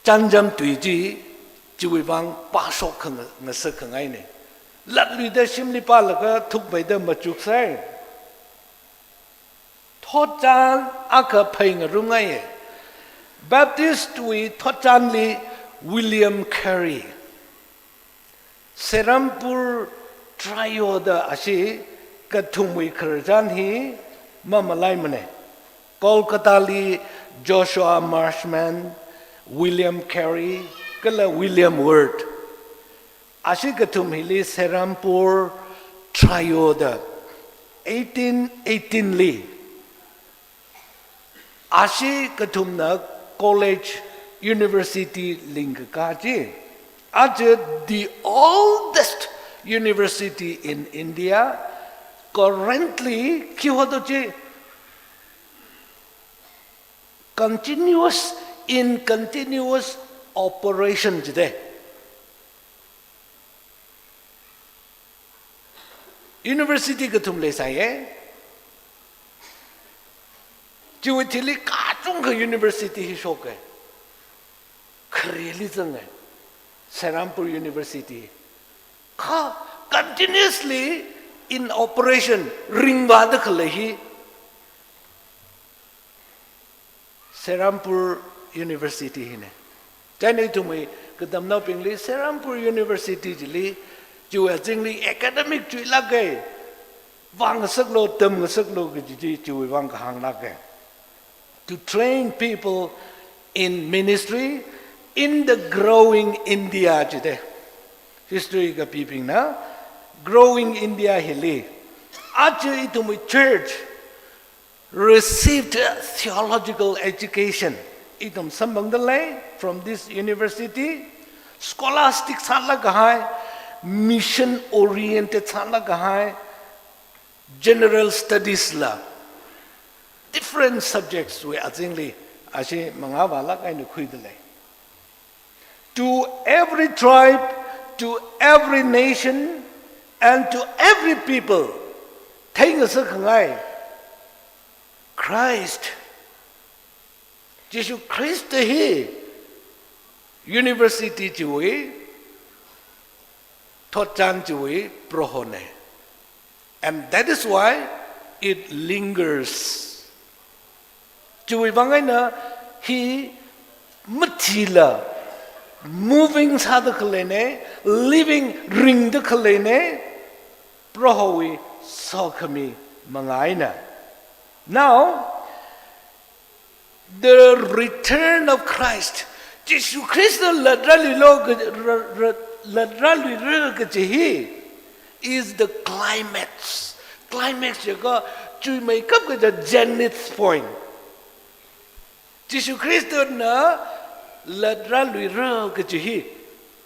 chānjam tui chi, chiwui vang pāshok khang-, ngasak khangaina. Latluida shimli pālaga thukmeida machuksai. Thotchan akha phai ngarumngaiya. Baptist wui thotchanli William Carey. Serampore Trio da ashi kathumwui khararchan hi mamalaimana. Kolkata li Joshua Marshman, William Carey, kala William Ward. Ashi kathum hili Serampore Trio da eighteen eighteen li. Ashi kathumna college, university lingkakā chi. Aja the oldest university in India, currently khi hoda chi, continuous, in continuous operation jida. University kathum leisāya. Chiwui thili kachungkha university hi shoka. Khareli zanga. Serampore University. Kha continuously in operation ringvāda khalei hi Serampore University hina. Chieina ithumwui katamnaobingli Serampore University chili, chiwui azingli academic chuilāka, vāngasaklu, tamngasaklu kaji chi chiwui vang kahānglāka. To train people in ministry in the growing India jida. History kapibingna growing India hili. Aja ithumwui church received theological education. Ithum samphangda lei from this university, scholastic sālāk kahai, mission oriented sālāk kahai, general studies la, different subjects wui azingli ashi mangā vālāk eina khuida lei. To every tribe, to every nation, and to every people. Theingasak khangai. Christ. Jishu Khrista hi university chiwui, thotchan chiwui Prohona. And that is why it lingers. Chiwui vang eina hi mathila, moving sāda khaleina, living ringda khaleina, Prohowui sokhami mangā eina. Now, the return of Christ, Jishu Khrista latrāluilu ka, ra, ra, latrāluira kaji hi is the climax. Climax jiakha chuimeikap kaja zenith point. Jishu Khristana latrāluira kaji hi.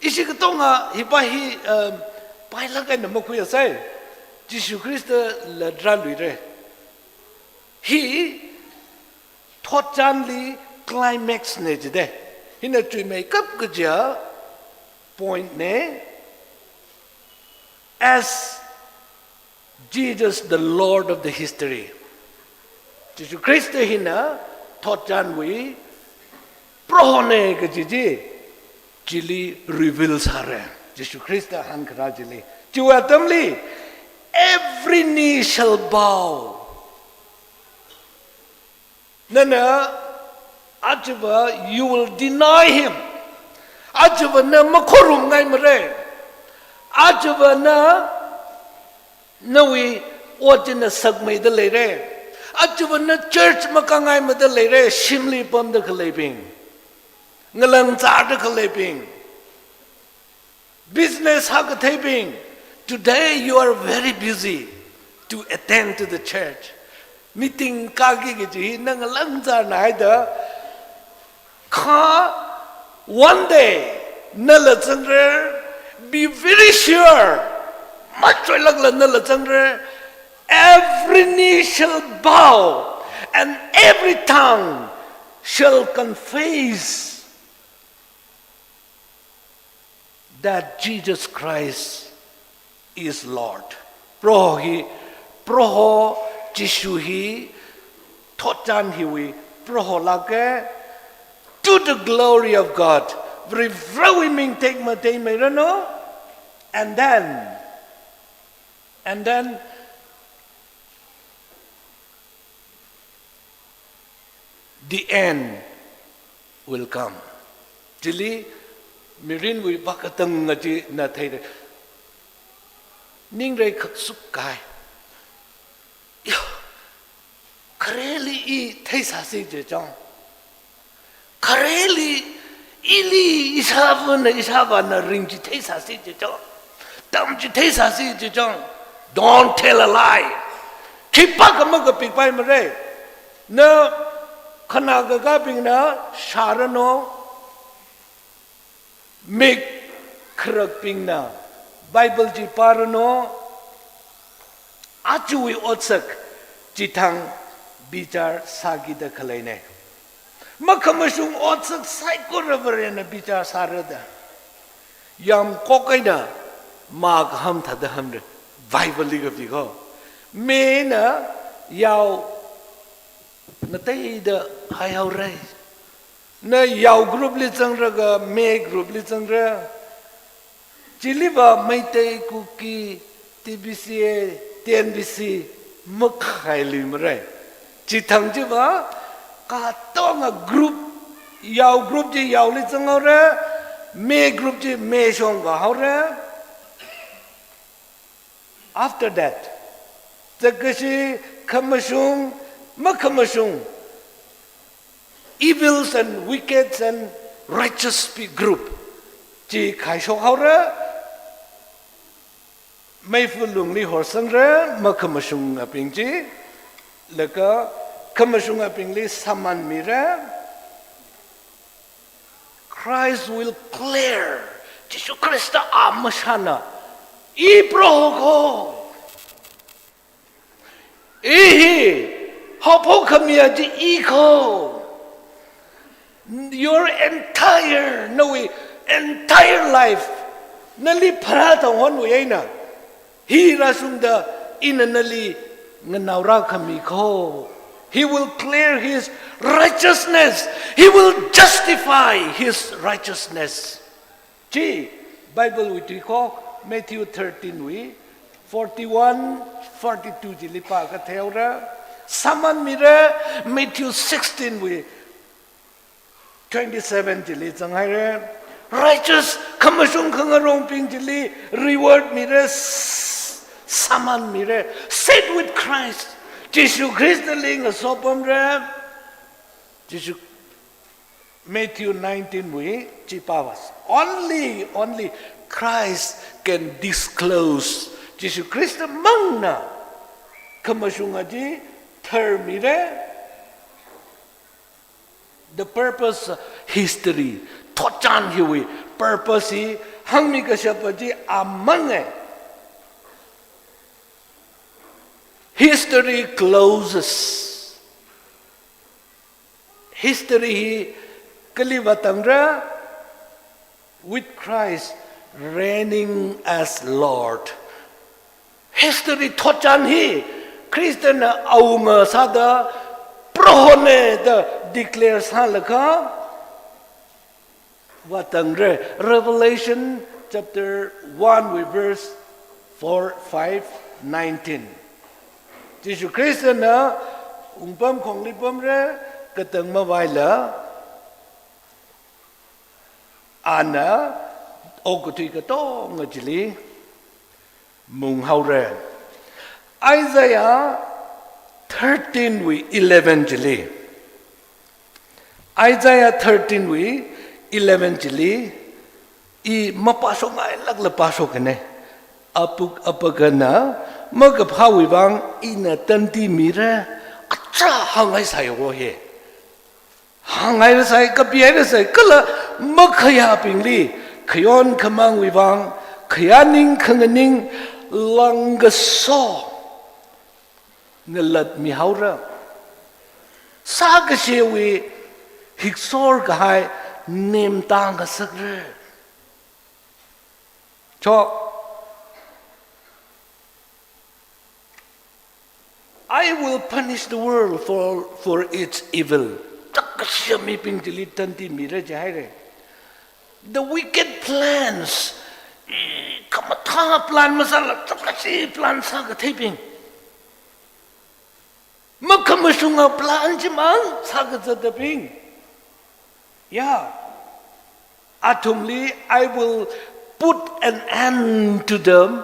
Ishi katonga hipa hi, um, pailāk eina makhuiasai. Jishu Khrista latrāluira. Hi thotchanli climax na jida. Hina chuimeikap kaja point na. As Jesus, the Lord of the history. Jishu Khrista hina thotchanwui Prohona kaji chi, chili reveal sāra. Jishu Khrista hāngkharā chili. Chiwui atamli, every knee shall bow. Nana, ajava, you will deny him. Ajava na makhorumngaimara. Ajava na, nawui ot chi na sakmeida leira. Ajava na church makāngaimada leira, shimli pamda khaleibing. Ngalang zāda khaleibing. Business hākatheibing, today you are very busy to attend to the church. Meeting kāki kaji hi na ngalāng zāna haida. Kha one day nala zangra, be very sure. Machoilākla nala zangra, every knee shall bow and every tongue shall confess that Jesus Christ is Lord. Proho hi, Proho Jishu hi, thotchan hiwui Proho lāka, to the glory of God. Varivarāwui ming tekmatei meiranu. And then, and then, the end will come. Chili mirinwui vākatang ngaji na theira. Ningrai khaksuk kai. Yo, khareli i theisāsi jichong. Khareli ili ishāvāna, ishāvāna ring chi theisāsi jichong. Tam chi theisāsi jichong. Don't tell a lie. Khipākha makapikpai mara. Na khanā kakābingna shāranu, mik kharakbingna Bible chi pāranu, ajawui otsak chithang bichar sākida khaleina. Makhamashung otsak saikora Varena bichar sāra da. Yamkok eina mā kaham thāda hamra. Bible li kapi ko. Mena yao ngateida haihaora. Na yao group li zangraga me group li zangra. Chiliva Meitei, Kuki, T B C A, T N B C makhailuimara. Chithang chiva katonga group, yao group chi yaoli zanghaora, me group chi me shongva haora. After that, zakkashi, khamashung, makhamashung, evils and wickeds and righteous pe-, group chi khaishok haora. Meifa lungli horsangra, makhamashungabing chi, laga khamashungabingli sāman mira. Christ will clear. Jishu Khrista a mashana, i Proho ko. I hi haophok khamiya chi i ko. Your entire, nawui entire life, nali pharā thang honwui eina hi rāshungda ina nali nganaora khami ko. He will clear his righteousness. He will justify his righteousness. Chi Bible wui tui ko, Matthew thirteen wui forty-one, forty-two chili pāakha theihaora. Sāman mira, Matthew sixteen wui twenty-seven chili zanghaira. Righteous, khamashung khangarongbing chili reward mira, s-, sāman mira. Sit with Christ. Jishu Khristali ngasopamra. Jishu, Matthew nineteen wui chi pāvas. Only, only Christ can disclose. Jishu Khrista mangna khamashunga chi tharmira. The purpose, history, thotchan hiwui purpose hi hāngmi kashapa chi amanga. History closes. History hi kali vātangra, with Christ reigning as Lord. History thotchan hi Christian na awunga sāda Prohona da declare sālaga vātangra. Revelation chapter one wui verse four, five, nineteen. Jishu Khristana wungpamkhongli pamra, katang mavaila ana okathui katonga chili munghaora. Isaiah thirteen wui eleven chili. Isaiah thirteen wui eleven chili, i mapāshokngailākla pāshokana. Apuk apakana makaphāwui vang ina tandi mira, Sā hāngngai sāya wo he. Hāngngai rāsai, kapi hai rāsai, kala makhayābingli, khayon khamangwui vang, khayā ning khanganing, langkaso nalatmihaora. Sākashewui hiksor kahai nemtā ngasakra. Cho, "I will punish the world for, for its evil." Chākkashiya mibing chili tandi mira jihaira. The wicked plans, i, khamathā plan masāla, chākkashi plan sākatheibing, makhamashunga plan chimang sākazatabing. Ya. Athumli, "I will put an end to the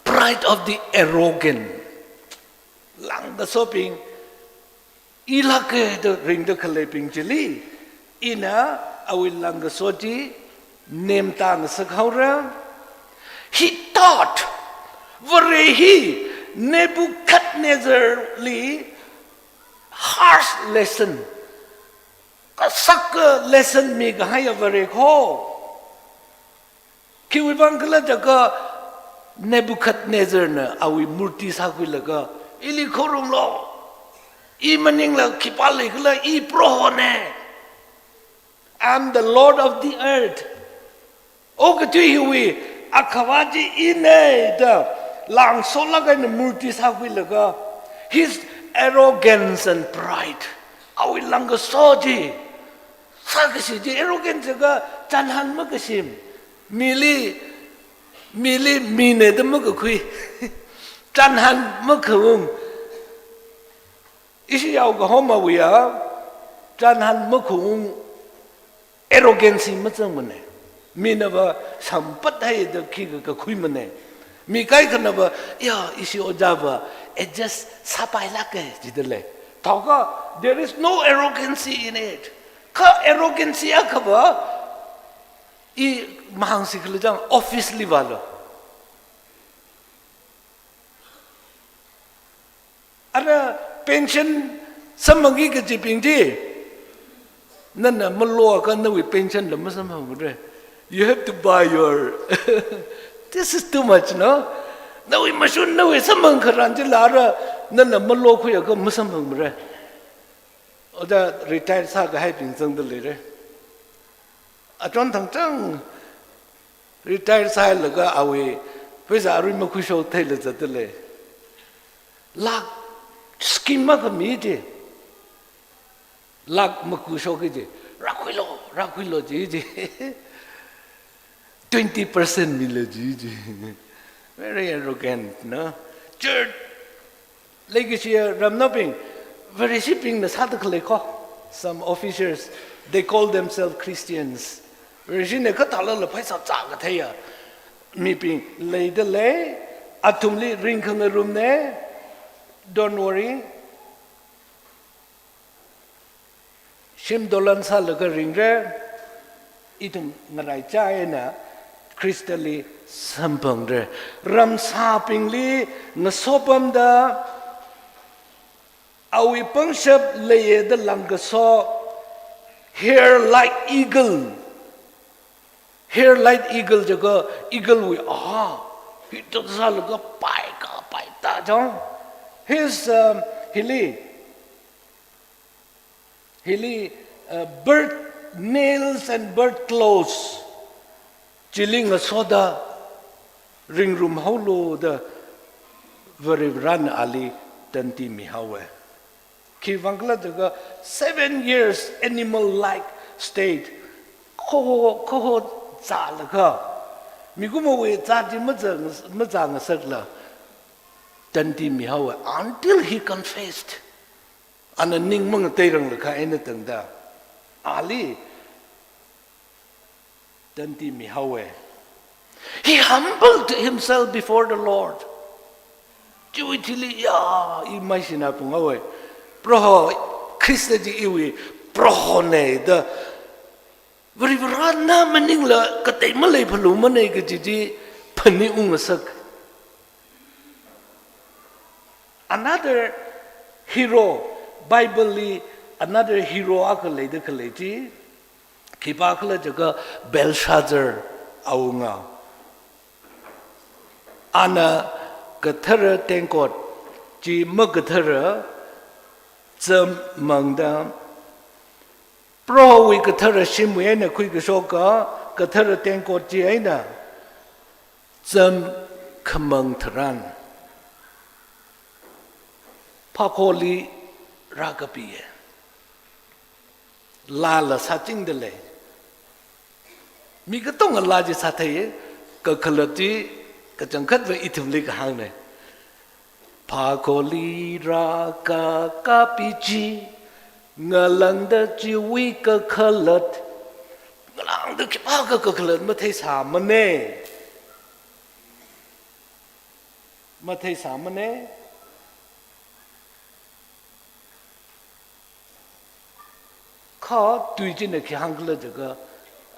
pride of the arrogant." Langkasobing, ilāka da ringda khaleibing chili, ina awui langkaso chi nemtā ngasakhaora. He taught, Vare hi Nebuchadnezzarli harsh lesson, kasaka lesson mikahaiya Vare kho. Khiwui vang khala jiakha Nebuchadnezzarna awui murti sākhuilaga, "Ili khorumlu. I maningla khipā leikhala, i Prohona. I am the Lord of the earth. Okathui hiwui Akhava chi ina," da langsolāk eina murti sākhuilaga, his arrogance and pride, awui langkaso chi, sākashi chi, arrogance kha chānhan makashim, mili, mili mina da makakhui, chānhan makaung. Ishi yaokahomawuiya chānhan makaung, arrogancy mazangmana. Minava sampat haida khikha kakhuimana. Mi kaikhanava, "Ya, ishi ojava adjust sāpailāka," jidalei. Thākha, there is no arrogancy in it. Kha arrogancy akhava, i mahāngsi khala chang, office li vālu. Ara pension samphangki kajibing chi, nana maloakha nawui pension la masamphangmara. You have to buy your, this is too much, no? Nawui mashun, nawui samphang kharan chila ara nana malokhuiakha masamphangmara. Oda retire sākahaibing zangda leira. Achon thangchang retire sāhailaga awui pheisā arui makhuishok theila zatdalei. Lakh scheme makha mi chi, lakh makhuishok chi, "Rākhuilu, rākhuilu," ji chi. Twenty percent milu ji chi. Very arrogant, no? Church, leikashi ramnaobing, Vareshibingna sāda khalei kho. Some officers, they call themselves Christians. Vareshina kathālala pheisā zākatheiya mibing leidalei, athumli ringkhangarumna, don't worry. Shim dolan sālaga ringra, ithum ngaraichā eina Khristali samphangra. Ramsābingli ngasopamda, awui pangshap leiya da langkaso, hair like eagle. Hair like eagle jiakha eagle wui, aha, hithāda sālaga paika paita chang. His, um, hili, hili, uh, bird nails and bird claws chili ngasoda ringrumhaolu da Varivarana ali tandi mihaowa. Khiwui vang khala jiakha seven years animal-like state, khoho, khoho zālaga, mikumowui zat chi mazā, mazāngasakla tandi mihaowa, until he confessed. Ana ning mangateiranglaga eina tangda, ali tandi mihaowa. He humbled himself before the Lord. Chiwui thili, ya, i maishina phunghaowa. Proho, Khrista chi iwui Prohona da, Varivarana maningla katei maleiphalumana kaji chi phani ungngasak. Another Hero, Bible li another hero akha leida khalei chi, khipākhala jiakha Belshazzar awunga. Ana kathara tengkot chi makathara zam mangda, Prohowui kathara shimwui eina khuikashoka kathara tengkot chi eina zam khamang tharan, phākholi rākapiya. Laala sāchingda lei. Mi katonga laa chi sātheiya, kakhalat chi kachangkhatva ithumli kahāngna. Phākholi rākakapi chi, ngalāngda chiwui kakhalat, ngalāngda khipākha kakhalat matheisāmana. Matheisāmana. Kha tui china khi hāngkhala jiakha,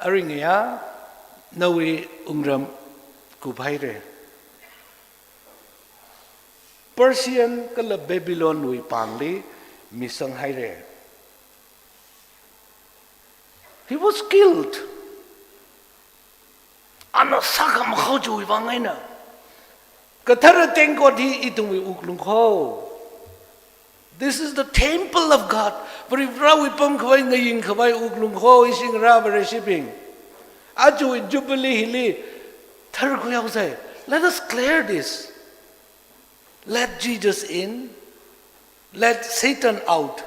aringaya nawui wungram kuphaira. Persian kala Babylon wui pāngli misang haira. He was killed. Ana sākhamakhao chiwui vang eina. Kathara tengkot hi ithumwui wuklung kho. This is the temple of God. Varivarāwui pamkhavai, ngayinkhavai wuklung kho, ishingarā Vareshibing. Ajawui Jubilee hili tharkhui haosa. Let us clear this. Let Jesus in, let Satan out.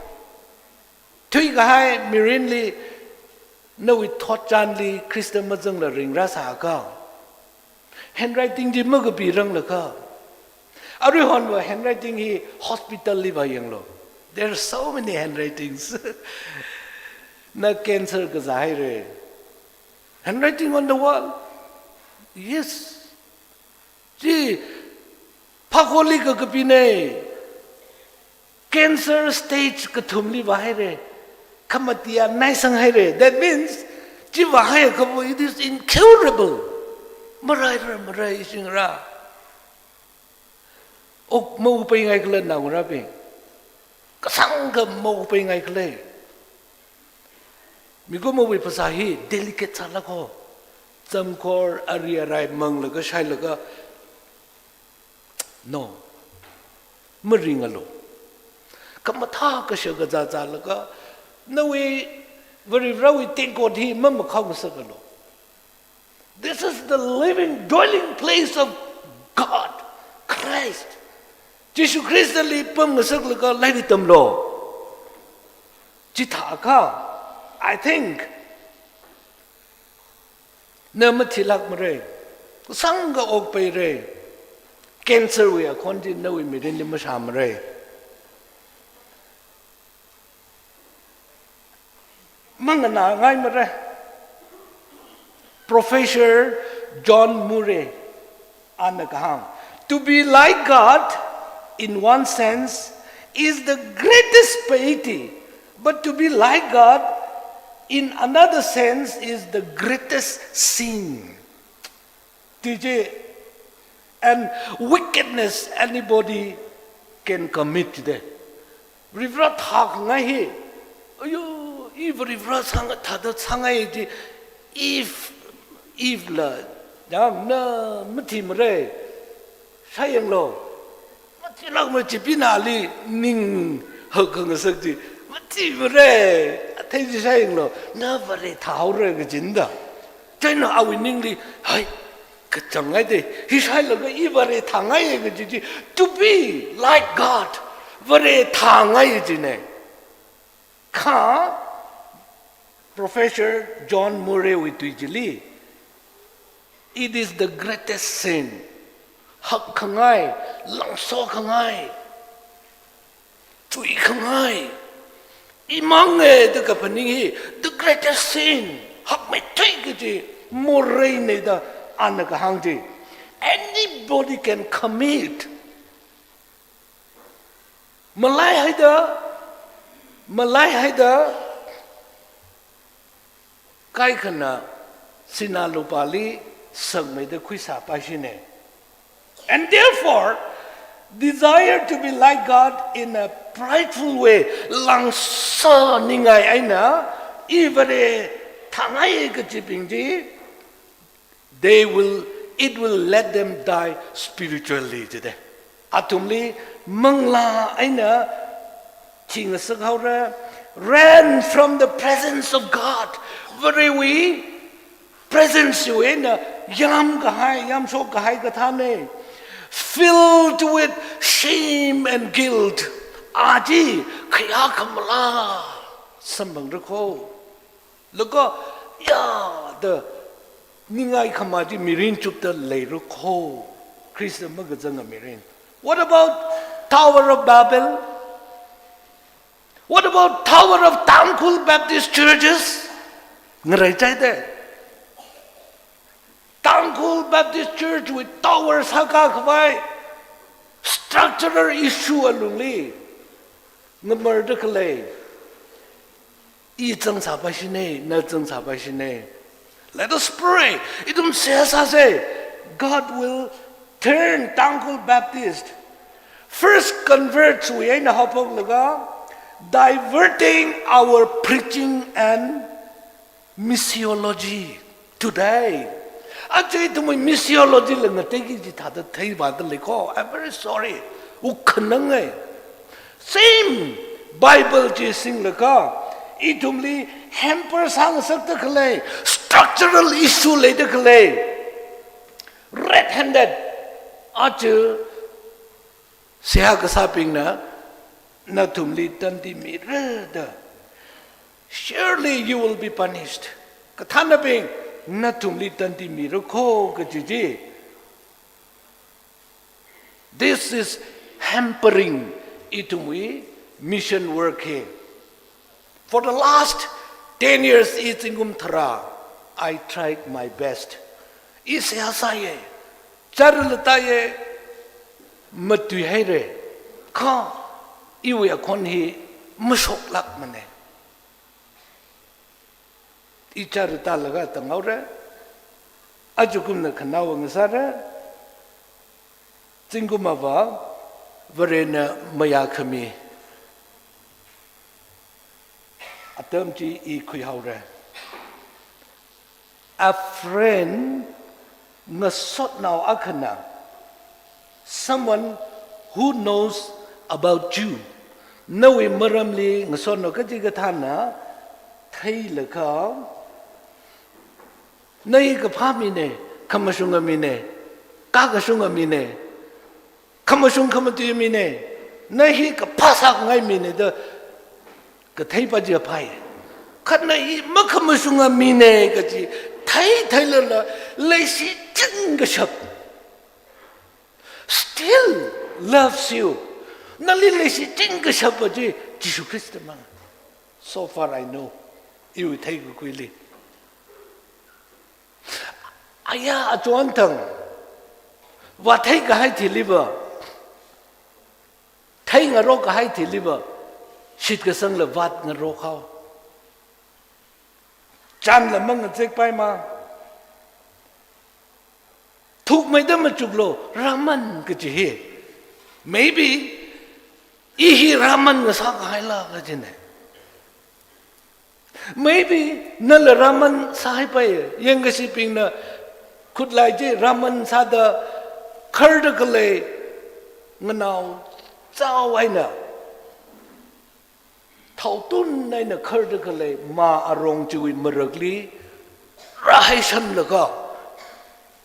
Thuikahai mirinli, nawui thotchanli Khrista mazangla ringrāsākha, handwriting chi makapiranglakha, aruihonva handwriting hi hospital liva yanglu. There are so many handwritings. Na cancer kazā haira. Handwriting on the wall. Yes. Chi phākholi kakapina. Cancer stage kathumli vāhaira. Khamatiya naisang haira. That means, chi vāhaiakha, it is incurable. Maraira, marai, ishingarā. Ok, maupeingaikhala naongarābing. Kasāngkha maupeingaikhala. Mikumowui phasā hi delicate sālāk kho. Zamkhor ari arai manglaga shailaga, no. Maringalu. Khamathā kasha kazā zālaga, nawui Varivarāwui tengkot hi mamakhao ngasakalu. This is the living dwelling place of God, Christ. Jishu Khristali pamngasaklaga lairik tamlu. Chithākha, I think, na mathilākmara. Kasāngkha okpeira. Cancer wui akhon chi nawui mirinli mashāmara. Manganāngaimara. Professor John Murray ana kahāng, "To be like God, in one sense, is the greatest piety, but to be like God, in another sense, is the greatest sin." Tiji, and wickedness anybody can commit today. Varivarā thākhangai hi. Ayo, i Varivarā sānga, thāda sāngai ji, Eve, Eve la, yamna mathimara. Shāyanglu. Mathilākmara, chipee nali ning hakkhangasak chi. Mathimara. Athei chi shāyanglu. Na Vare thāhaora kajina da. Chieina awui ningli, hai, kachāngngai de. Hi shailaga i Vare thāngai kaji chi. To be like God. Vare thāngai jina. Kha, Professor John Murray wui tui chili, it is the greatest sin. Hakkhangai, langsokhangai, chuikhangai, imanga da kaphaning hi, the greatest sin. Hakmeithui kaji moreina da ana kahāng chi. Anybody can commit. Malaihaida, malaihaida, kaikhana sinā lupāli sakmeida khuisāpaishina. And therefore, Desire to be like God in a prideful way. Langsa ningai eina, i Vare thāngai kachibing chi, they will, it will let them die spiritually today. Athumli manglā eina thingasak haora, ran from the presence of God. Varewui presence wui eina yamkahai, yamshok kahai kathāna. Filled with shame and guilt. A chi khayā khamalā samphangra kho. Laga, ya, da, ningai khamā chi mirin chupda leira kho. Khrista makazanga mirin. What about Tower of Babel? What about Tower of Tangkhul Baptist Churches? Ngaraichaida. Tangkhul Baptist Church wui tower sākā khavai structural issue alungli ngamarda khalei. I zangsāpaishina, na zangsāpaishina. Let us pray. Ithum seihā sāsa. God will turn Tangkhul Baptist first converts wui eina haophoklaga, diverting our preaching and missiology today. Aja ithumwui missiology la ngateiki kaji thāda theivāda lei kho. I'm very sorry. Wukhanang ngai. Same Bible chi singlaga, ithumli hamper sāngasakda khalei, structural issue leida khalei, red-handed, aja seihā kasābingna nathumli tandi mira da. Surely you will be punished. Kathānabing, nathumli tandi mira kho kaji chi. This is hampering ithumwui mission work hi. For the last ten years, i zingkum tharā, I tried my best. I seihā sāya, chara lataiya, matuihaira. Kha iwui akhon hi mashoklākmana. I chara tālaga tanghaora. Ajakumna khanaowa ngasāra. Zingkum ava, Varena mayākhami atam chi i khuihaora. A friend, ngasotnao akhana, someone who knows about you. Nawui maramli ngasotnao kachikathāna theilaga, na hi kaphā mina, khamashunga mina, kakashunga mina, khamashung khamatui mina, na hi kaphā sāngai mina da katheipa chi phāya. Kha na hi makhamashunga mina kaji thei theilala, leishi chingkashap, still loves you. Nali leishi chingkashapa chi Jishu Khrista mang. So far I know, iwui theikakuili. Aya achon thang, vātheikahai thiliva, theingarokkahai thiliva, shitkasangla vātngarok haowa. Chānla mangazekpaimana. Thukmeida machuklu, rāman kaji hi. Maybe, i hi rāman ngasākahaila kajina. Maybe nala rāman sāhaipai, yangkashibingna khutlai chi rāman sāda kharda khalei nganao chao eina, thaotun eina kharda khalei mā arong chiwui marakli rāhaishanlaga,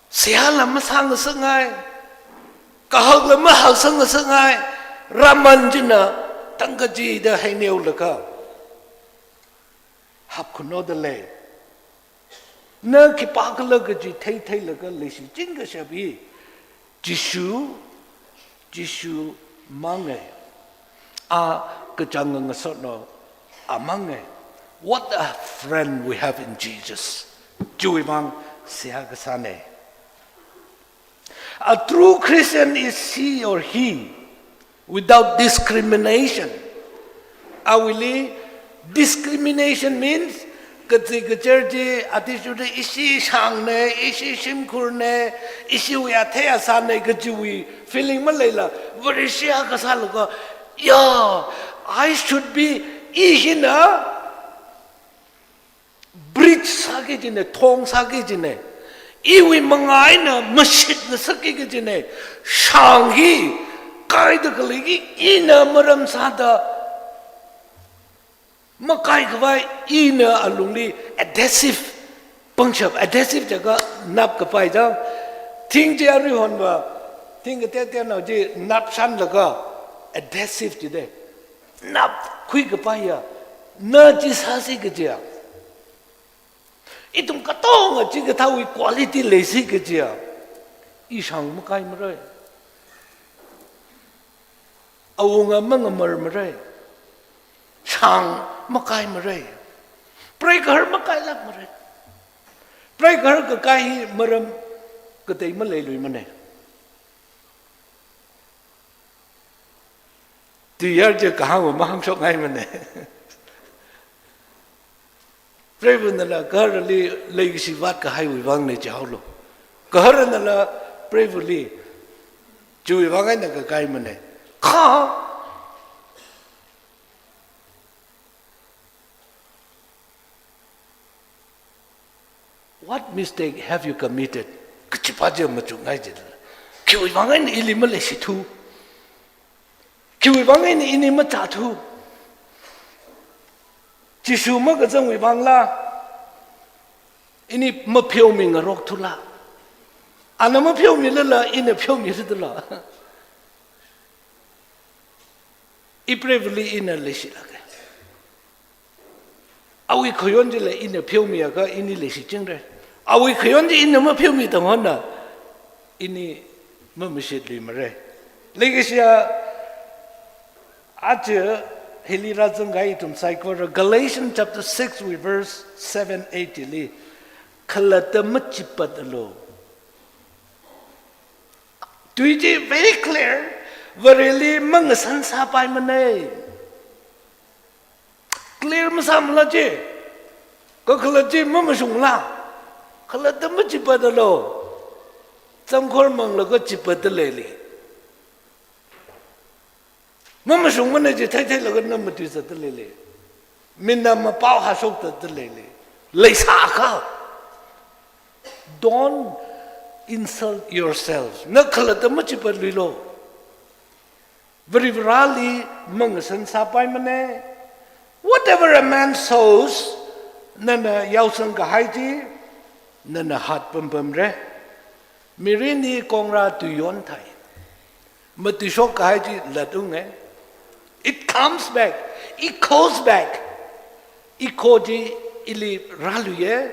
seihāla masāngasakngai, kahakla mahaksangngasakngai, rāman china tangkachida heineolaga hapkhunoda lei. Na khipākhala kaji theitheilaga leishi chingkashap hi Jishu, Jishu manga. A kachāng ngasotnao amanga. What a friend we have in Jesus. Chiwuivang seihā kasāna. A true Christian is she or he without discrimination. Awuili, discrimination means Kachi kachar chi, athishurda ishi shāngna, ishi shimkhurna, ishiwui athei asāna kajiwui feeling maleila, Vareshi akha sālaga, ya, I should be, I hina bridge sāki kajina, thong sāki kajina. Iwui manga eina mashit ngasakki kajina. Shāng hi, kaida khalei hi, ina maram sāda makai khavai, ina alungli adhesive pangshap, adhesive jiakha nap kapai jang. Thing chi aruihonva, thing kateoteonao chi nap shanlaga adhesive jida. Nap khui kapaiya, na chi sāsi kajiya, ithum katonga chikathāwui quality leisi kajiya, i shāng makai marai. Awunga mangamar marai. Shāng makai marai. Preigahar makailāk marai. Preigahar kakai hi maram katei maleilui mana. Tuiyar chi kahāngva mahāngshokngai mana. Preiva̱nala gaharali leikashi vātkahaiwui vangna jihaolu. Gaharnala preiva̱li chiwui vang eina kakai mana. Kha, what mistake have you committed? Kachipa chi machukngai jila. Khiwui vang eina ili maleishithu? Khiwui vang eina ini machāthu? Jishu makazangwui vangla ini mapheomingarokthu la? Ana mapheomilala ina pheomilu dala? Ipreiva̱li ina leishilāka. Awui khayon chila ina pheomiakha ini leishichingra. Awui khayon chi ina mapheomi tangona ini mamashitluimara. Leikashiya aja hili rāzangkahai ithum saikora Galatians chapter six wui verse seven, eight li, khalatta machipatalu. Tui chi very clear, Vareli mangasan sāpaimana. Clear masāmala chi? Kakhalat chi mamashungla? Khalatta machipatalu. Changkhor manglaga chipatda leili. Mamashungmana chi theitheilaga na matuizatda leili. Mina mapao hashokda leili. Leisākha, don't insult yourself. Na khalatta machipatluilu. Varivarali mangasan sāpaimana. Whatever a man sows, nana yaosangkahai chi nana hatpampamra. Mirinli kongra tuiyon thai. Matuishokkahai chi latunga. It comes back. It goes back. Echo chi ili rāluiya.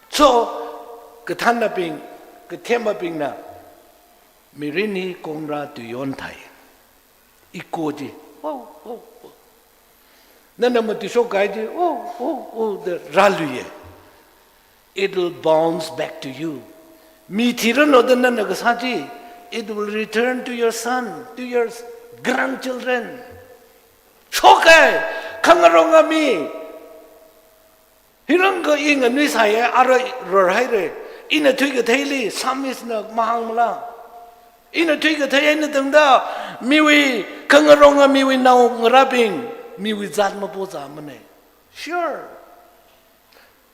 So, kathānnabing, kathemabingna, mirinli kongra tuiyon thai. Echo chi, oh, oh, oh. Nana matuishokkahai chi, oh, oh, oh, da rāluiya. It will bounce back to you. Mi thiranu da nana kasā chi, it will return to your son, to your grandchildren. Shoka, khangaronga mi. Hirangkha i nganuisāya, ara rorhaira. Ina thuikatheili, psalmist na mahāngmala? Ina thuikathei eina tangda, miwui khangaronga miwui naongarābing, miwui zat mapozāmana. Sure.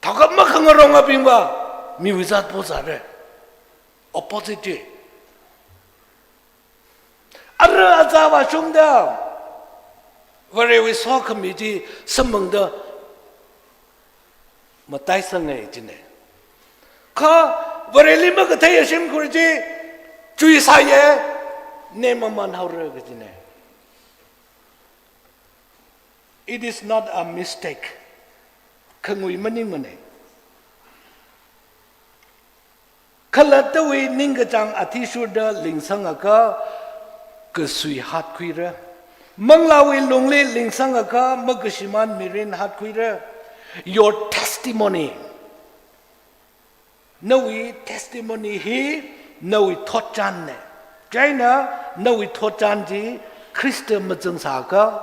Thākha makhangarongabingva, miwui zat pozāra. Opposite chi. Ara azāva shungda, Varewui sokhami chi samphangda mataisanga jina. Kha Vareli makatheiya shimkhur chi chuisāya, nemamanhaora kajina. It is not a mistake. Khangui maningmana. Khalattawui ningkachāng athishurda lingsangakha, kasui hatkhuira. Manglāwui lungli lingsangakha, makashimān mirin hatkhuira. Your testimony. Nawui testimony hi nawui thotchānna. Chieina nawui thotchān chi Khrista mazangsākha,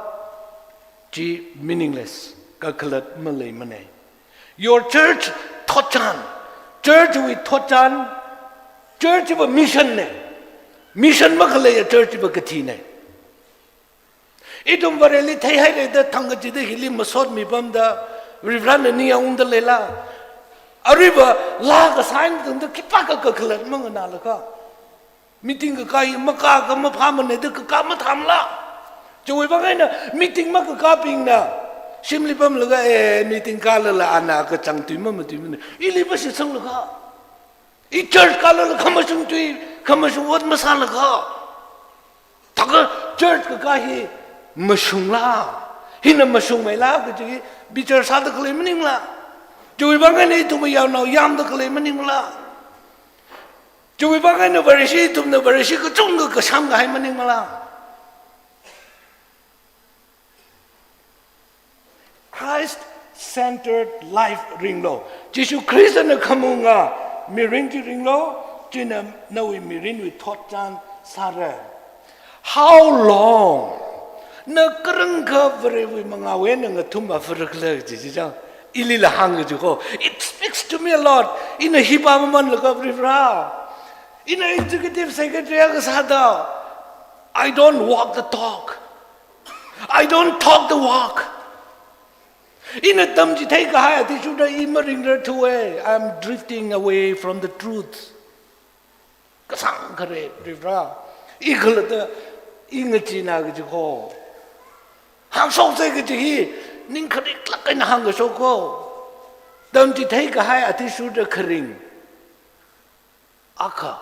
Chi meaningless, kakhalat maleimana. Your church thotchan, church wui thotchan, church wui mission na. Mission makhaleiya church wui kathina. Ithum Vareli theihairada thangkachida hili masotmi pamda, Reverend na ningyāng ungda leila. Aruiva laa kasā eina tangda khipākha kakhalat manganālaga, meeting kakā hi makā kha maphāmana da kakā mathāmala. Chiwui vang eina meeting makakābingna shimli pamlaga, eh, meeting kālala ana kachāng tui mamatuimana, ili mashitsanglaga, i church kālala khamashung tui, khamashung ot masālaga, thākha church kakā hi mashungla, hina mashungmeila kaji hi bichar sāda khalei maningla. Chiwui vang eina ithum yaonao yamda khalei maningla. Chiwui vang eina Vareshi, ithumna Vareshi kachungkha kasham kahai maningla. Christ-centered life ringlu. Jishu Khristana khamunga mirin chi ringlu, china nawui mirinwui thotchan sāra. How long? Na kharāngkha Varewui mangāwui eina ngathum vāpharakhala kaji chi chang. Ilila hāngkaji ko. It speaks to me a lot. Ina hi pāmamanlaga Varivara, ina executive secretary akha sāda, I don't walk the talk. I don't talk the walk. Ina tamchithei kahai athishurda i maringrarthuwa. I'm drifting away from the truth. Kasāngkhare Varivara, i khalatta i ngacheenna kaji ko. Hāngshoksa kaji hi ning khariklāk eina hāngkashok ko. Tamchithei kahai athishurda kharing akha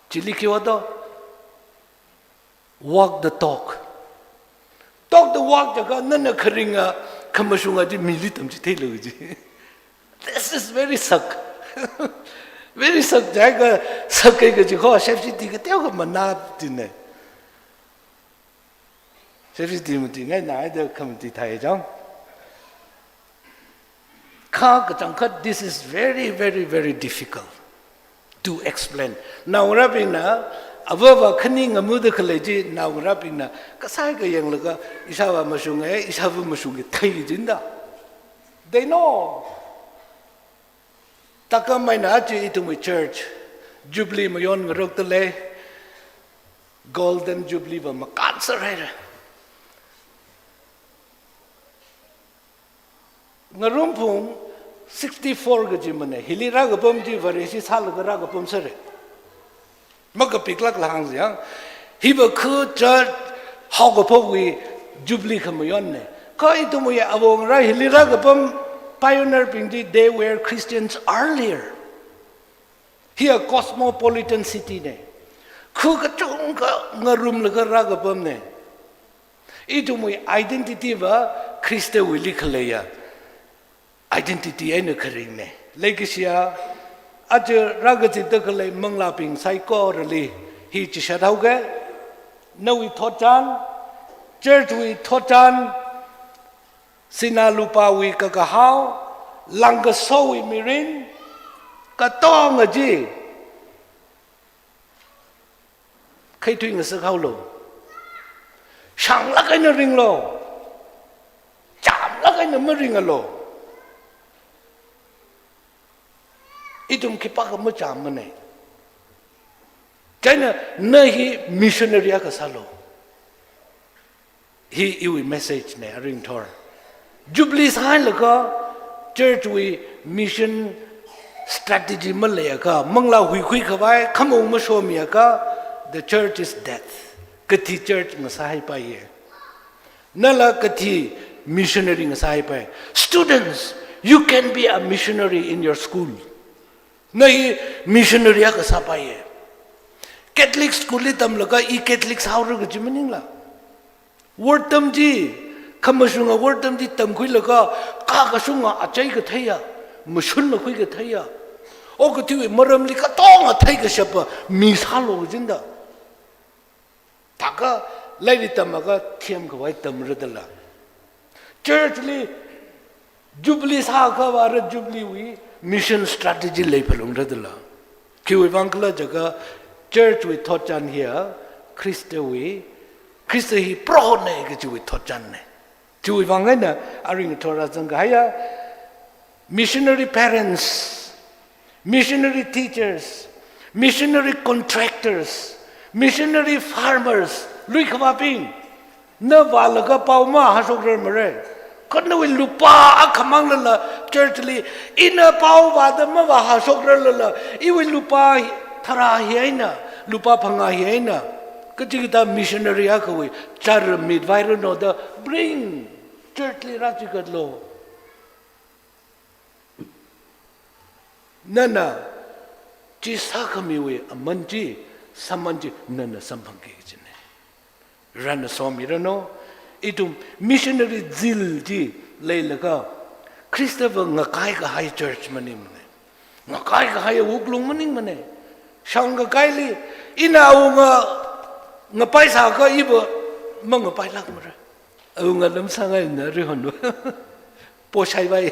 chili khi vāto? Walk the talk. Talk the walk jiakha nana kharinga khamashunga chi mili tamchitheilu ji. This is very suck. Very suck jiakha, suck kaji ko, Shepshi ti kateokha manā tina. Shepshi ti mati ngai na ai da khamati thai chang. Kha kachangkhat, this is very, very, very difficult to explain. Naongarābingna, avāva khani ngamuda khalei chi, naongarābingna kasāi kayanglaga, ishāva mashunga, ishāva mashunga thei jinda. They know. Thākha maina chi ithumwui church, Jubilee mayonngarokta lei, Golden Jubilee va makānsār haira. Ngarumphung sixty-four kajimana, hili rākapam chi Vareshi sālaga rākapamsāra. Makapiklākla hāngsa yang, hiva khu church haokaphokli Jubilee khamayonna. Kha ithumwui avāngarā hili rākapam pioneer bing chi, they were Christians earlier. Hiya cosmopolitan city na. Khu kachungkha ngarumlaga rākapamna. Ithumwui identity va Khristawuili khaleiya identity eina kharingna. Leikashiya, aja rākazipda khalei manglābing saikorali hi chishat haoga. Nawui thotchan, church wui thotchan, sinā lupāwui kakahao, langkasowui mirin, katonga chi khaithui ngasak haolu. Shānglāk eina ringlu. Chāmlāk eina maringalu. Ithum khipākha machāmmana. China na hi missionary akha sālu. Hi iwui message na, aringthor. Jubilee sāhailaga church wui mission strategy maleiakha, manglā huikhui khavai khamong mashomiakha, the church is dead. Kathi church ngasāhaipaiya. Nala kathi missionary ngasāhaipai. Students, you can be a missionary in your school. Na hi missionary akha sāpaiya. Catholic school li tamlaga i Catholic sāhaora kaji maningla. Word tam chi, khamashunga word tam chi tamkhuilaga, kha kashunga achei katheiya, mashun makhui katheiya, okathuiwui maramli katonga theikashapa mi sālu kajinda. Thākha lairik tamlaga themkhavai tamradala. Church li Jubilee sākhavai ara Jubilee wui mission strategy leiphalungradala. Khiwui vang khala jiakha church wui thotchan hiya Khristawui, Khrista hi Prohona kajiwui thotchanna. Chiwui vang eina aring thora zangkahaiya missionary parents, missionary teachers, missionary contractors, missionary farmers, lui khavābing, na vālaga pao mahāshokrarmara. Kha nawui lupā akhamang lala church li, ina pao vāda mavāhāshokrarlala, iwui lupā tharā hi eina, lupā phangā hi eina, kachikathā missionary akhawui chara mitvairanu da bring church li rāchikatlu. Nana chi sākhamiwui aman chi, sāman chi nana samphangki kajina. Varena somiranu, ithum missionary zeal chi leilaga Khristava ngakai kahai church maningmana. Ngakai kahai wuklung maningmana. Shang kakaili ina awunga ngapai sākha iva mangapailākmara. Awunga lam sāngaina rihon. Poshai vai.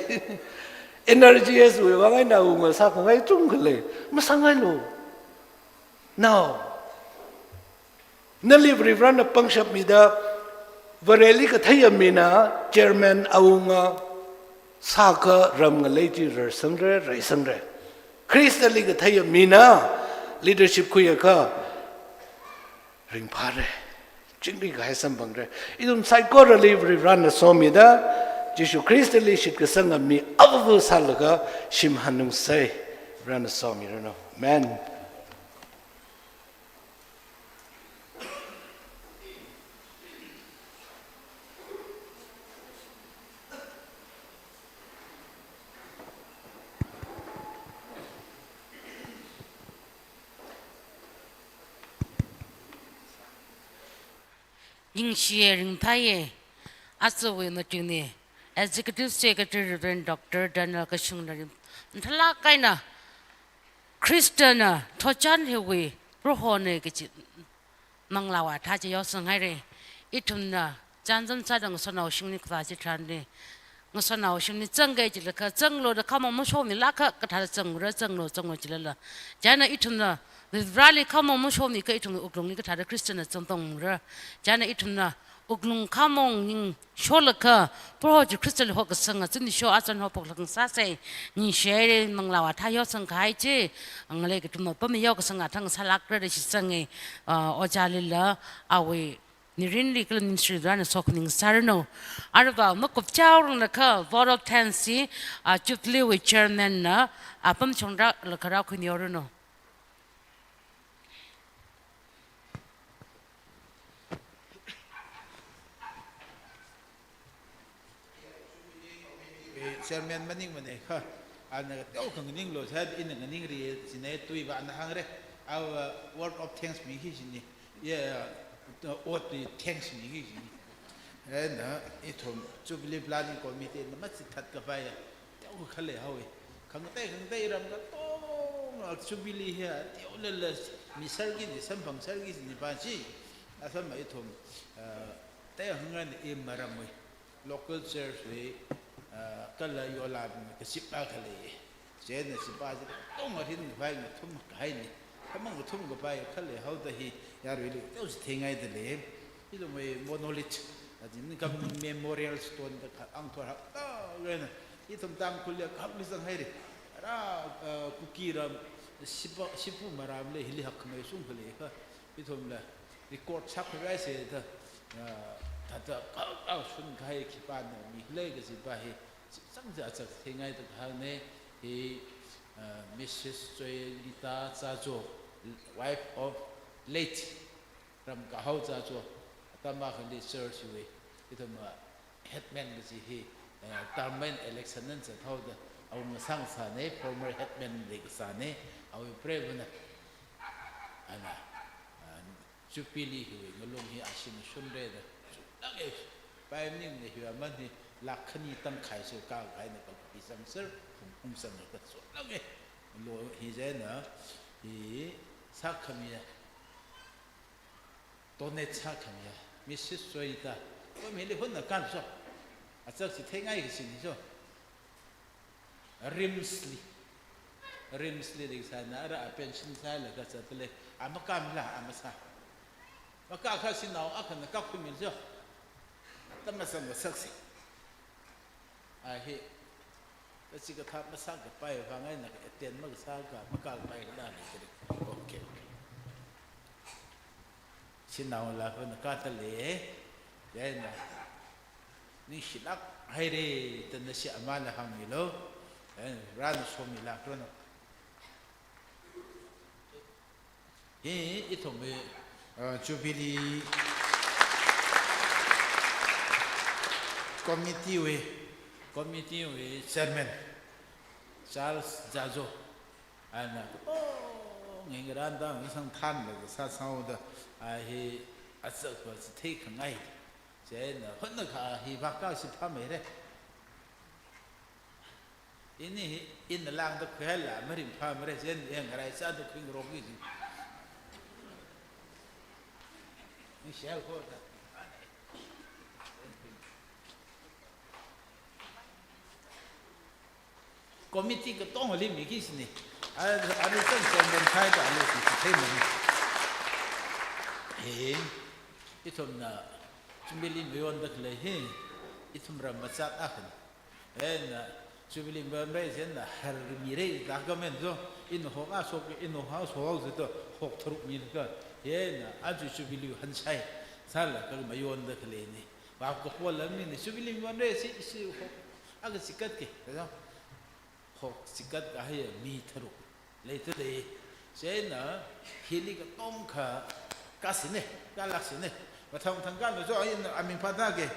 Energy as we wangai na awunga sākhangai chungkha lei. Masāngailu. Now, nali Varena pangshap mida, Vareli katheiya mina chairman awunga sākha ram ngalei chi rarsangra, raisangra. Khristali katheiya mina leadership khuiakha ringphāra. Chingri kahai samphangra. Ithum saikorali Varena somida, Jishu Khristali shitkasanga mi avavu sālaga shim hanungsei. Varena somiranu. Amen. Ningshiya, ringphāya, aja wui nathumli Executive Secretary Reverend Doctor Daniel Kashung na rim, nthala kaina Khristana thotchan hiwui Prohona kachi manglāwui athā chi yaosanghaira. Ithumna chānjam sāda ngasotnao shimli khavā chitharanli, ngasotnao shimli zangki jilakha, zanglu da khamong mashomilākha kathāda zangra, zanglu, zanglu jilala. Chieina ithumna Vareli khamong mashomikha ithumwui wuklungli kathāda Khristana zangtongra. Chieina ithumna wuklung khamong ningsholaga, Proho Jishu Khristali hokasanga zimiksho achan hophoklaga sāsei. Ningshiya, manglāwui athā yaosangkahai chi, ngalei kathum apam yaokasanga thang sālākra da shitsanga, ah, ojālila, awui mirinli kala ministry Varena sokhaning sāranu. Aruiva makupchaorang lakha vote of thanks chi, ah, Jubilee wui chairman na, ah, apam chongra lakha rākhuimihaoranu. Eh, chairman maningmana kha, ana teokha nganinglu, sāda ina nganingri, chieina tuiva ana hāngra. Awui word of thanks miki kajina. Ya, ot wui thanks miki kajina. Ena, ithum Jubilee Planning Committee na machithātkhavai ya, teokha khalei haowa. Khangatei, khangatei ram katonga Jubilee hi, teolala, mi serki ni, samphang serki ni pa chi. Asam ithum, eh, tei hāngngai ni maramwui local church wui, ah, kala yola bing kazip akha lei. Chieina zip chi katonga ringphāya, ngathumkahaina. Khamong ngathumkapai khalei haoda hi yaruili teosi theingaida lei. Ithumwui monolith, aja ning kam memorial stone da kha angthor hakta lena. Ithum Tangkhulli kahak li zanghaira. Ara, ah, Kuki ram, Sipa, Sipu maramli hili hakkhamei shungkha lei kha. Ithumla record sākhuirai sāda, ah, thāda kha, kha shunkahai khipāna mi khalei kaji pa hi, chipchang chi achak theingaida kahāngna hi, ah, Missus Joelita Chajo, wife of late Ramkahao Chajo, atam akhali church wui, ithum, ah, headman kaji hi, eh, term election nan zathaoda, awunga sāngasāna, former headman leikasāna, awui preivana. Ana, ah, Jubilee hiwui ngalung hi ashee mashunra da, chulāka, pai maningmana hiwui aman hi, lakh khani tangkhai sākahai eina kapi zangser, hum, hum zangda chulāka. Lo hi chieina, hi sākhamiya, donate sākhamiya, Missus Joelita, kho mili honna kan so. Achak chi theingai kajina so. RIMS li. RIMS li leisāna ara a pension sālaga zatlei. Amakāmla, amasā. Makā kha shanao akhana kakhuimil so. Tamasa masaksi. A hi, kachikathā masākapai vang eina attend makasā ka, makāpai kala ni kiri. Okay, okay. Sinaola khona kathāle, chieina ningshilāk haire, da nashi amala hāngmilu, chieina Varena somilākranu. Hi ithumwui, uh, Jubilee Committee wui, Committee wui Chairman Charles Zazo, ana, oh, ngingaranda ngasangthanlaga sāsāhaoda, a hi azak va chithei khangai. Chieina hotnakha hi vākasi phāmeire. Ini hi, ina lāngda khuihaila, maringphāmara, chieina ngarai sāda khuingarokki ji. Ni share ko ta. Committee katongali miki sini. A, a, ni chang chang bom khai ta, a, ni si theimana. He, ithumna Jubilee mayonda khalei hi, ithum ram machat akhan. Eina, Jubilee mayonrei chieina harmire da kamen jo, ina hok a shok, ina hok a shok ji to, hok tharuk milaga. Eina, aja Jubilee hanshai, sālaga mayonda khaleina. Vākapola mina, Jubilee mayonrei si, si hok, a kachikat ke, jo. Hok chikat kahai mi tharuk leidalei. Chieina hili katongkha kasine, kalāksine. Mathang thang kanu jo, ina aming phātake.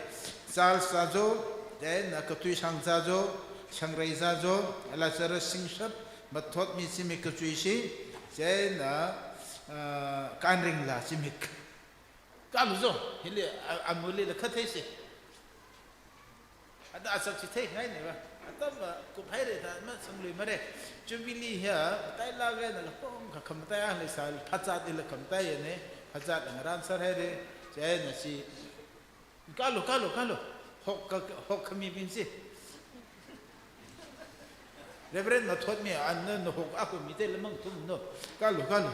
Charles Zazo, chieina Katuishang Zazo, Shangrei Zazo, Lazarus Singshap, Mathotmi Zimik kachuishi, chieina, ah, Kanringla Zimik. Kalu jo, hili, a, amulila khatheisi. Ada azak chitheingaine va. Atam va kuphaire da masangluimare. Jubilee hiya, matailāk eina katongkha khamatai a leisāli, phazatla khamataiya ne, phazatla ngarān sārhaire, chieina si. Kalu, kalu, kalu. Hok ka, hok khamibing si. Reverend Mathotmi, ana nahok akha miteila mangthumno. Kalu, kalu.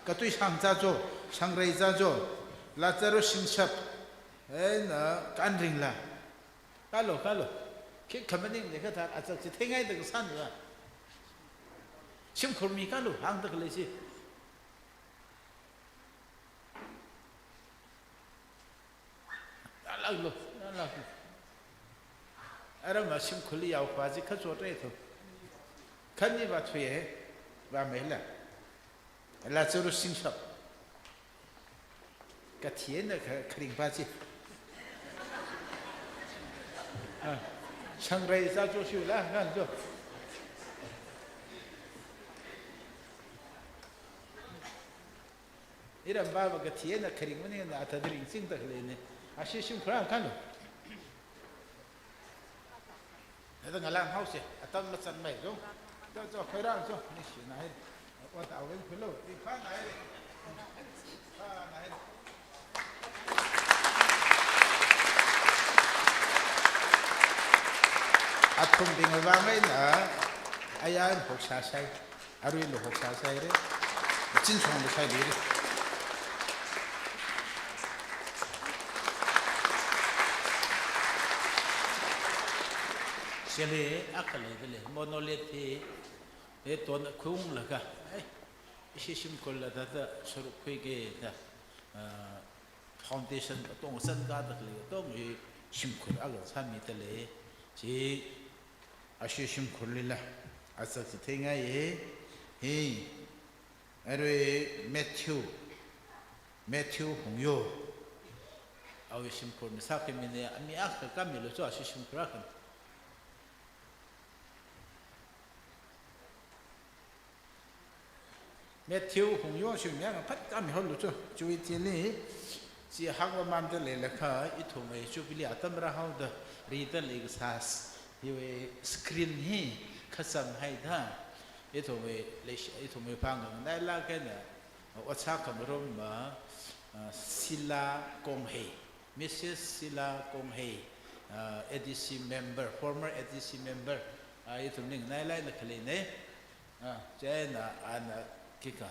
Katuishang Zazo, Shangrei Zazo, Lazarus Singshap, eina Kanringla. Kalu, kalu. Khikha maningla kathā azak chitheingaida kasāna. Shimkhur mi kalu, hāngda khalei si. Alaklo, alaklo. Ara ma shimkhurli yaokhavai chi khachotrei to. Khani va thuiye, va mela. Lazarus Singshap. Kathi eina kha-, kharing va chi. Ah, Shangrei Zazo shiula, ngan jo. Iram va va kathi eina kharing maningla athāda ringchingda khaleina. Ashi shimkhur a kalu. Hithāda ngalānghaosi, atam machānmei jo. Jo, jo, khuirang jo, ningshina hai. Ot awui khuilo, ringphānai. Phānai. Athumbing vang eina, aya eina hoksāsai. Aruilu hoksāsaire. Chinchonglu sailuire. Chili akha leidalei, monolith hi, hi ton khaunglaga, ai, ishi shimkhurla thāda sāruk khuiki da, ah, foundation katong sāngada khalei katong hi shimkhur akha sāmidalei. Chi ashi shimkhurlila azak chitheingai hi. Hi, arui Matthew, Matthew Hungyo. Awui shimkhurna sākhamina, ami akha kamilu jo, ashi shimkhur akhana. Matthew Hungyo shimkhur akha phat kami haolu jo. Chiwui thili, chi hāngvāmamda leilakha, ithumwui Jubilee atam rāhaoda, rida leikasā s-, hiwui screen hi khachang haida, ithumwui leishi, ithumwui pāng nganailāk eina, otsā khamaruma, ah, Sila Konghei, Missus Sila Konghei, ah, A D C member, former A D C member, ah, ithumli nganailāk eina khaleina. Ah, chieina ana khikha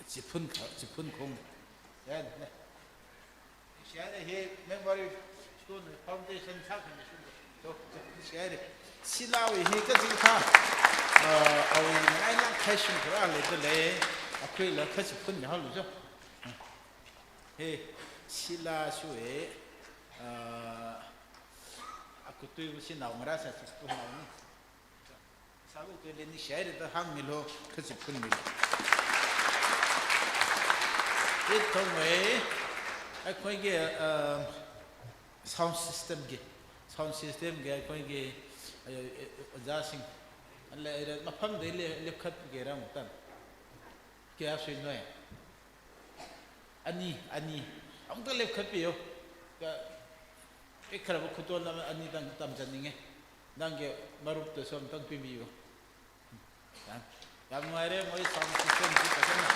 chiphun kha, chiphun khong. Chieina, chieina hi memory Foundation sākhami shun. To, to, share. Silawui hi kachikathā, uh, awui ngaina passion kharā leidalei, akhuila kachiphun mihaolu jo. He, sila shuwe, uh, akutui shinao ngarā sā chiphun haoni. Sālu tui leni share da hāngmilu, kachiphun milu. Ithumwui, ꯑꯩꯈꯣꯏꯒꯤ, uh, sound system ꯒꯤ, sound system ꯒꯤ ꯑꯩꯈꯣꯏꯒꯤ, ꯑ, ꯑ, ꯑꯣꯖꯥꯁꯤꯡ, ꯑꯂꯩ, ꯑꯔꯩ, ꯃꯐꯝꯗ ꯂꯦ-, ꯂꯦꯞꯈꯠꯀꯦꯔꯥ ꯑꯃꯨꯛꯇꯪ? ꯀꯌꯥ ꯁꯨꯏꯅꯣ? ꯑꯅꯤ, ꯑꯅꯤ꯫ ꯑꯃꯨꯛꯇ ꯂꯦꯞꯈꯠꯄꯤꯌꯨ꯫ ꯀ-, ꯄꯤꯛꯈ꯭ꯔꯕ ꯈꯨꯗꯣꯜ ꯑꯃ ꯑꯅꯤꯗꯪ ꯇꯝꯖꯅꯤꯡꯉꯦ꯫ ꯅꯪꯒꯤ ꯃꯔꯨꯞꯇꯁꯨ ꯑꯃꯨꯛꯇꯪ ꯄꯤꯕꯤꯌꯨ꯫ ꯌꯥꯝ, ꯌꯥꯝ ꯅꯨꯡꯉꯥꯏꯔꯦ, ꯃꯣꯏ sound system ꯁꯤ ꯐꯖꯅ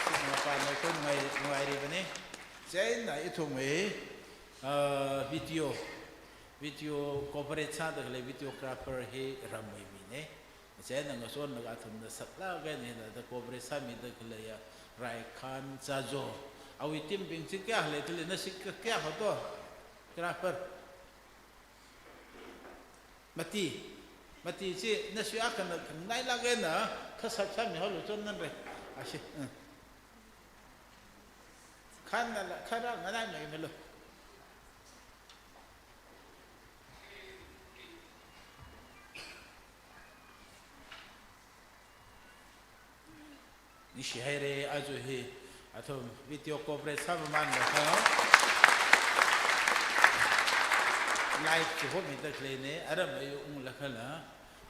ꯁꯤꯅ ꯃꯄꯥꯟ ꯑꯩꯈꯣꯏ ꯅꯨꯡꯉꯥꯏ-, ꯅꯨꯡꯉꯥꯏꯔꯤꯕꯅꯤ꯫ ꯆꯦꯟꯅ ꯏꯊꯨꯡꯉꯩ, ꯑ, video, video cooperate ꯁꯥꯗ ꯈꯂꯩ videographer ꯍꯤ ꯔꯝꯃꯩ ꯃꯤꯅꯦ꯫ ꯆꯦꯟꯅ ꯉꯁꯣꯟꯅꯒ ꯑꯊꯨꯝꯅ ꯁꯛꯂꯛꯑꯒꯅꯤ, ꯑꯗ cooperate ꯁꯥꯃꯤꯗ ꯈꯂꯩ ꯔꯥꯏꯈꯥꯟ ꯆꯥꯖꯣ꯫ ꯑꯋꯤ team ꯕꯤꯡꯁꯤ ꯀꯌꯥ ꯂꯩ, ꯈꯂꯩ ꯅꯁꯤ ꯀ-, ꯀꯌꯥ ꯍꯣꯠꯇꯣ? Grapher꯫ ꯃꯇꯤ, ꯃꯇꯤ ꯆꯤ ꯅꯁꯨ ꯑꯈꯟꯅ ꯈꯪꯅꯥꯏ ꯂꯥꯛꯑꯦꯅ ꯈꯁꯛ ꯁꯥꯃꯤ ꯍꯧꯔꯨ ꯆꯣꯟꯅꯟꯔꯦ꯫ ꯑꯁꯤ, ꯎꯝ꯫ ꯈꯟꯅ ꯂ-, ꯈꯔ ꯉꯅꯥꯏ ꯃꯩ ꯃꯦꯂꯣ꯫ ꯅꯤꯡꯁꯤ ꯍꯥꯏꯔꯦ, ꯑꯗꯨ ꯍꯤ, ꯑꯗꯨꯝ video coverage ꯁꯥꯕ ꯃꯥꯟꯕ ꯈꯔ꯫ Live ꯁꯨ ꯍꯣꯃꯤꯗ ꯈ꯭ꯔꯦꯅꯦ, ꯑꯔꯝ ꯑꯌꯨꯛ ꯎꯪꯂꯛꯈ꯭ꯔꯅ,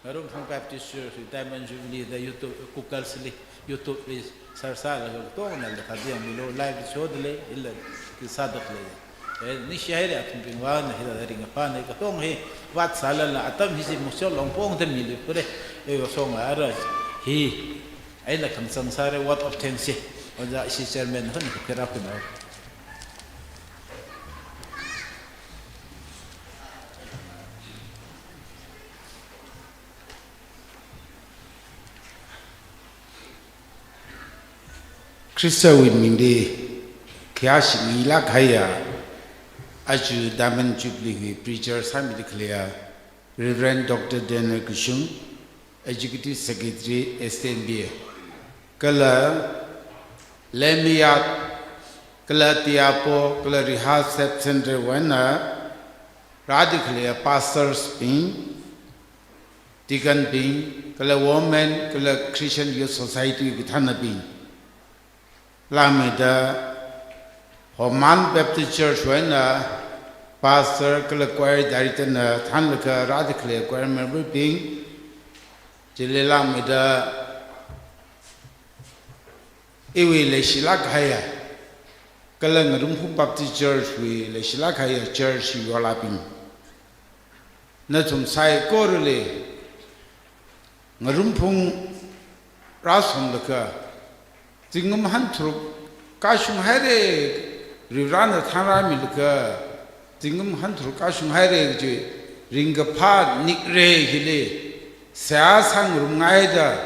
ꯉꯥꯔꯨꯝꯐꯨꯡ Baptist Church Diamond Jubilee ꯗ YouTube, Google ꯁꯤꯂꯤ, YouTube ꯂꯤ search ꯁꯥꯔꯒ ꯇꯣꯡꯅ ꯂꯩꯈꯥꯗꯤ ꯌꯥꯝꯃꯤꯂꯣ, live show ꯗ ꯂꯩ, ꯏꯜꯂ, ꯁꯥꯗ ꯈ꯭ꯔꯦ꯫ ꯑꯦ, ꯅꯤꯡꯁꯤ ꯍꯥꯏꯔꯦ, ꯑꯊꯨꯝꯕꯤꯡ ꯋꯥꯅ ꯍꯤꯗ ꯔꯤꯡ ꯑꯄꯥꯅ ꯀꯇꯣꯡ ꯍꯤ, ꯋꯥꯠ ꯁꯥꯂꯜꯅ ꯑꯇꯝ ꯍꯤꯁꯤ ꯃꯨꯛꯁꯣ ꯂꯣꯡꯄꯣꯡꯗ ꯃꯤꯂꯤ ꯄꯨꯔꯦ, ꯑꯦ, ꯁꯣꯡ ꯑꯔ ꯍꯤ, ꯑꯩꯅ ꯈꯪꯁꯪ ꯁꯥꯔꯦ, word of thanks ꯁꯦ꯫ ꯑꯣꯖꯥ, ꯏꯁꯤ chairman ꯍꯣꯏꯅ ꯈꯔ ꯈꯨꯅꯥꯎ꯫ ꯈ꯭ꯔꯤꯁꯇ ꯋꯤꯟꯃꯤꯡꯗꯤ ꯈꯌꯥꯁꯤ ꯃꯤꯂꯥꯛ ꯍꯥꯏꯌꯥ, ꯑꯆꯨ Diamond Jubilee ꯒꯤ preacher ꯁꯥꯃꯤꯗꯤ ꯈꯂꯦꯌꯥ, Reverend Doctor Daniel Kulsum, Executive Secretary, S T N B A, ꯀꯂ ꯂꯦꯃꯤꯌꯥꯠ, ꯀꯂ ꯇꯤꯌꯥꯄꯣ, ꯀꯂ ꯔꯤꯍꯥ Sub Centre ꯋꯥꯏꯅ ꯔꯥꯗꯤ ꯈꯂꯦꯌꯥ pastors ꯕꯤꯡ, deacon ꯕꯤꯡ, ꯀꯂ women, ꯀꯂ Christian Youth Society ꯒꯤ ꯊꯥꯟꯅꯕꯤꯡ꯫ ꯂꯥꯃꯤꯗ Homan Baptist Church ꯋꯥꯏꯅ pastor ꯀꯂ choir director ꯅ ꯊꯥꯟꯂꯒ ꯔꯥꯗꯤ ꯈꯂꯦ choir member ꯕꯤꯡ꯫ ꯆꯤꯂꯦ ꯂꯥꯃꯤꯗ ꯏꯋꯤ ꯂꯩꯁꯤꯂꯥꯛ ꯍꯥꯏꯌꯥ, ꯀꯂ ꯉꯥꯔꯨꯝꯐꯨꯡ Baptist Church ꯋꯤ ꯂꯩꯁꯤꯂꯥꯛ ꯍꯥꯏꯌꯥ church ꯌꯣꯂꯥꯕꯤꯡ꯫ ꯅꯊꯨꯝ ꯁꯥꯏꯀꯣꯔꯂꯤ ꯉꯥꯔꯨꯝꯐꯨꯡ ꯔꯥꯁꯣꯝꯂꯒ, ꯆꯤꯡꯉꯝ ꯍꯟꯊ꯭ꯔꯨꯛ ꯀꯥꯁꯨꯡ ꯍꯥꯏꯔꯦ, ꯔꯤꯔꯥꯅ ꯊꯥꯔꯥꯃꯤꯂꯒ, ꯆꯤꯡꯉꯝ ꯍꯟꯊ꯭ꯔꯨꯛ ꯀꯥꯁꯨꯡ ꯍꯥꯏꯔꯦ ꯀꯆꯤ, ꯔꯤꯡꯒꯐꯥ ꯅꯤꯛꯔꯦ ꯍꯤꯂꯤ, ꯁꯌꯥ ꯁꯥꯡꯔꯨꯝꯉꯥꯏꯗ,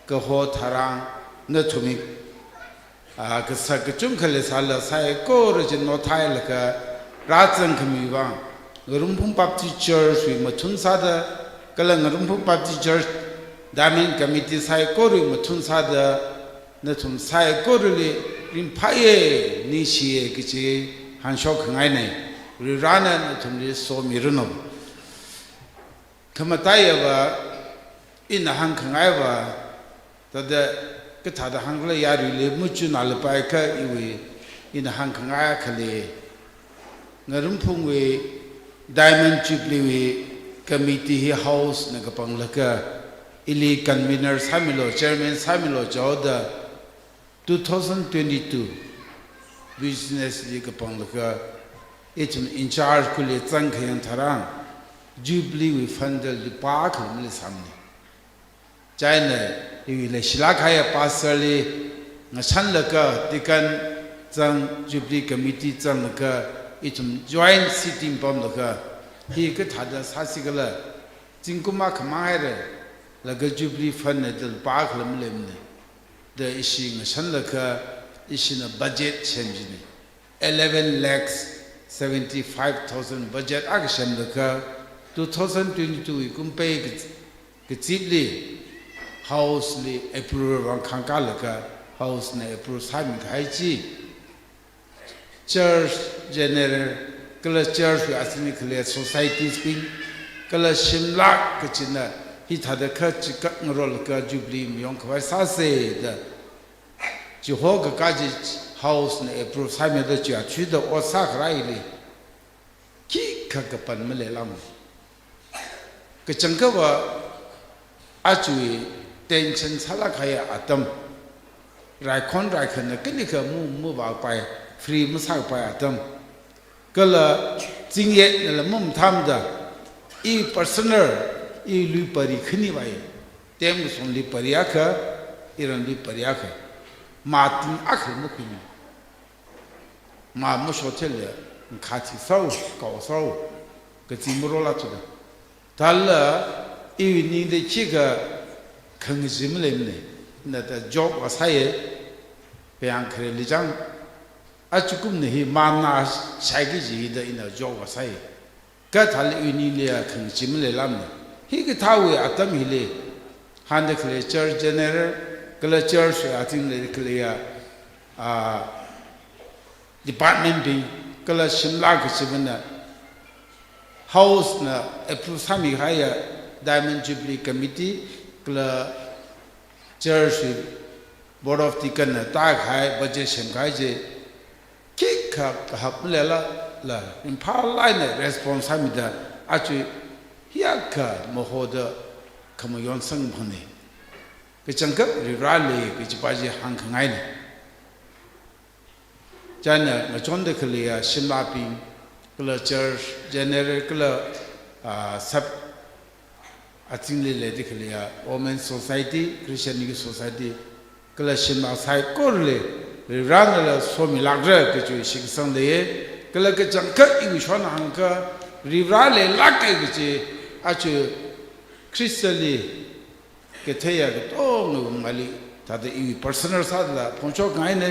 ꯀꯍꯣ ꯊꯥꯔꯥꯡ ꯅꯊꯨꯝꯃꯤ ꯑꯥ, ꯀꯁꯛ ꯀꯆꯨꯝ ꯈꯜꯂꯦ ꯁꯥꯂ ꯁꯥꯏꯀꯣꯔ ꯆꯤꯟ ꯅꯣꯊꯥꯏꯂꯒ ꯔꯥꯆꯪ ꯈꯃꯤꯕ, ꯉꯥꯔꯨꯝꯐꯨꯡ Baptist Church ꯋꯤ ꯃꯊꯨꯟ ꯁꯥꯗ, ꯀꯂ ꯉꯥꯔꯨꯝꯐꯨꯡ Baptist Church Diamond Committee ꯁꯥꯏꯀꯣꯔ ꯋꯤ ꯃꯊꯨꯟ ꯁꯥꯗ, ꯅꯊꯨꯝ ꯁꯥꯏꯀꯣꯔꯂꯤ ꯔꯤꯝꯐꯥꯏꯌꯦ, ꯅꯤꯡꯁꯤꯌꯦ ꯀꯆꯤ ꯍꯥꯟꯁꯣꯛ ꯈꯪꯉꯥꯏꯅꯦ, ꯔꯤꯔꯥꯅ ꯅꯊꯨꯝꯂꯤ ꯁꯣꯃꯤꯔꯨꯅꯣ꯫ ꯈꯃꯇꯥꯏꯌꯥꯕ, ꯏꯅ ꯍꯪꯈꯪꯉꯥꯏꯕ, ꯇꯗ ꯀꯊꯥꯗ ꯍꯪꯂ ꯌꯥꯔꯨꯏꯂꯦ, ꯃꯨꯆꯨ ꯅꯥꯂꯄꯥꯏ ꯀ ꯏꯋꯤ, ꯏꯅ ꯍꯪꯈꯪꯉꯥꯏ ꯈꯂꯦ꯫ ꯉꯥꯔꯨꯝꯐꯨꯡ ꯋꯤ, Diamond Jubilee ꯋꯤ, committee ꯍꯤ house ꯅ ꯀꯄꯪꯂꯒ, ꯏꯂꯤ convener ꯁꯥꯃꯤꯂꯣ, chairman ꯁꯥꯃꯤꯂꯣ ꯆꯥꯎꯗ, two thousand twenty-two business ꯂꯤ ꯀꯄꯪꯂꯒ, ꯏꯊꯨꯝ in charge ꯀꯨꯂꯤ ꯆꯪꯈꯌꯥꯡ ꯊꯥꯔꯥꯡ, Jubilee ꯋꯤ fund ꯗ ꯂꯨꯄꯥ ꯈꯔ ꯃꯂꯤ ꯁꯥꯝꯅꯤ꯫ ꯆꯥꯏꯅ ꯏꯋꯤ ꯂꯩꯁꯤꯂꯥꯛ ꯍꯥꯏꯌꯥ pastor ꯂꯤ ꯉꯁꯟꯂꯒ, deacon ꯆꯪ, Jubilee committee ꯆꯪꯂꯒ, ꯏꯊꯨꯝ joint sitting ꯄꯝꯂꯒ, ꯍꯤ ꯀꯊꯥꯗ ꯁꯥꯁꯤꯒꯂ, ꯆꯤꯡꯀꯨꯝ ꯑꯃ ꯈꯃꯥꯡ ꯍꯥꯏꯔꯦ, ꯂꯒ Jubilee fund ꯅ ꯗꯜ ꯄꯥ ꯈꯂꯝ ꯂꯦꯝꯅꯦ꯫ ꯗ ꯏꯁꯤ ꯉꯁꯟꯂꯒ ꯏꯁꯤꯅ budget ꯁꯦꯝꯖꯤꯅꯦ꯫ Eleven lakhs seventy-five thousand budget akha semlaga, two thousand twenty-two wui kumpei kaz-, kazipli House li approval vang khangkālaga, House na approve sāmikahai chi, Church General, kala church wui azingli khalei societies bing, kala shimlak kachina hithāda kha chikak ngarolaga Jubilee mayongkhavai sāsa da, chiho kakā chi House na approve sāmida chi athishurda ot sākharā hili khikha kapan maleilāmana. Kachangkhava achui tension sālāk kahai atam, raikhon raikhanna kalikha mu, mavāpai, free masāpai atam, kala zingyetnala mamathāmada, i personal, i lui pari khanivai, tem kasongli pari akha, iran lui pari akha, mating akha makhuina. Ma mashothele, ngakha chi sau, kau sau, kachi marolā thuda. Thālala, iwui ningli khikha khangachee maleimana, nada joke vā sāya, kayāng khareli chang, achukumna hi mana shaiki kaji hida ina joke vā sāya. Kha thālala iwui ningli khangachee maleilāmana. Hikathāwui atam hili, hāngda khalei Church General, kala church wui azingli khalei ya, ah, department bing, kala shimlak kachibingna, House na approve sāmikahaiya Diamond Jubilee Committee, kala church wui Board of Deacon na tākahai, budget semkahai chi, khikha kahap maleilāla, ringphālāk eina response sāmida, achui hiyākha mahoda khamayon sangphangna. Kachangkhat Varivarāli kajipa chi hāngkhangaina. China ngachonda khaleiya shimlakbing, kala Church General, kala, ah, sub azingli leida khaleiya Women Society, Christian Youth Society, kala shimlak saikorali Varivarānala somilākra kaji shitkasang leiya, kala kachangkhat iwui shong hāngkha Varivarā leilāka kaji, achui Khristali katheiya katongawui mangāli, thāda iwui personal sāda phongshokngaina,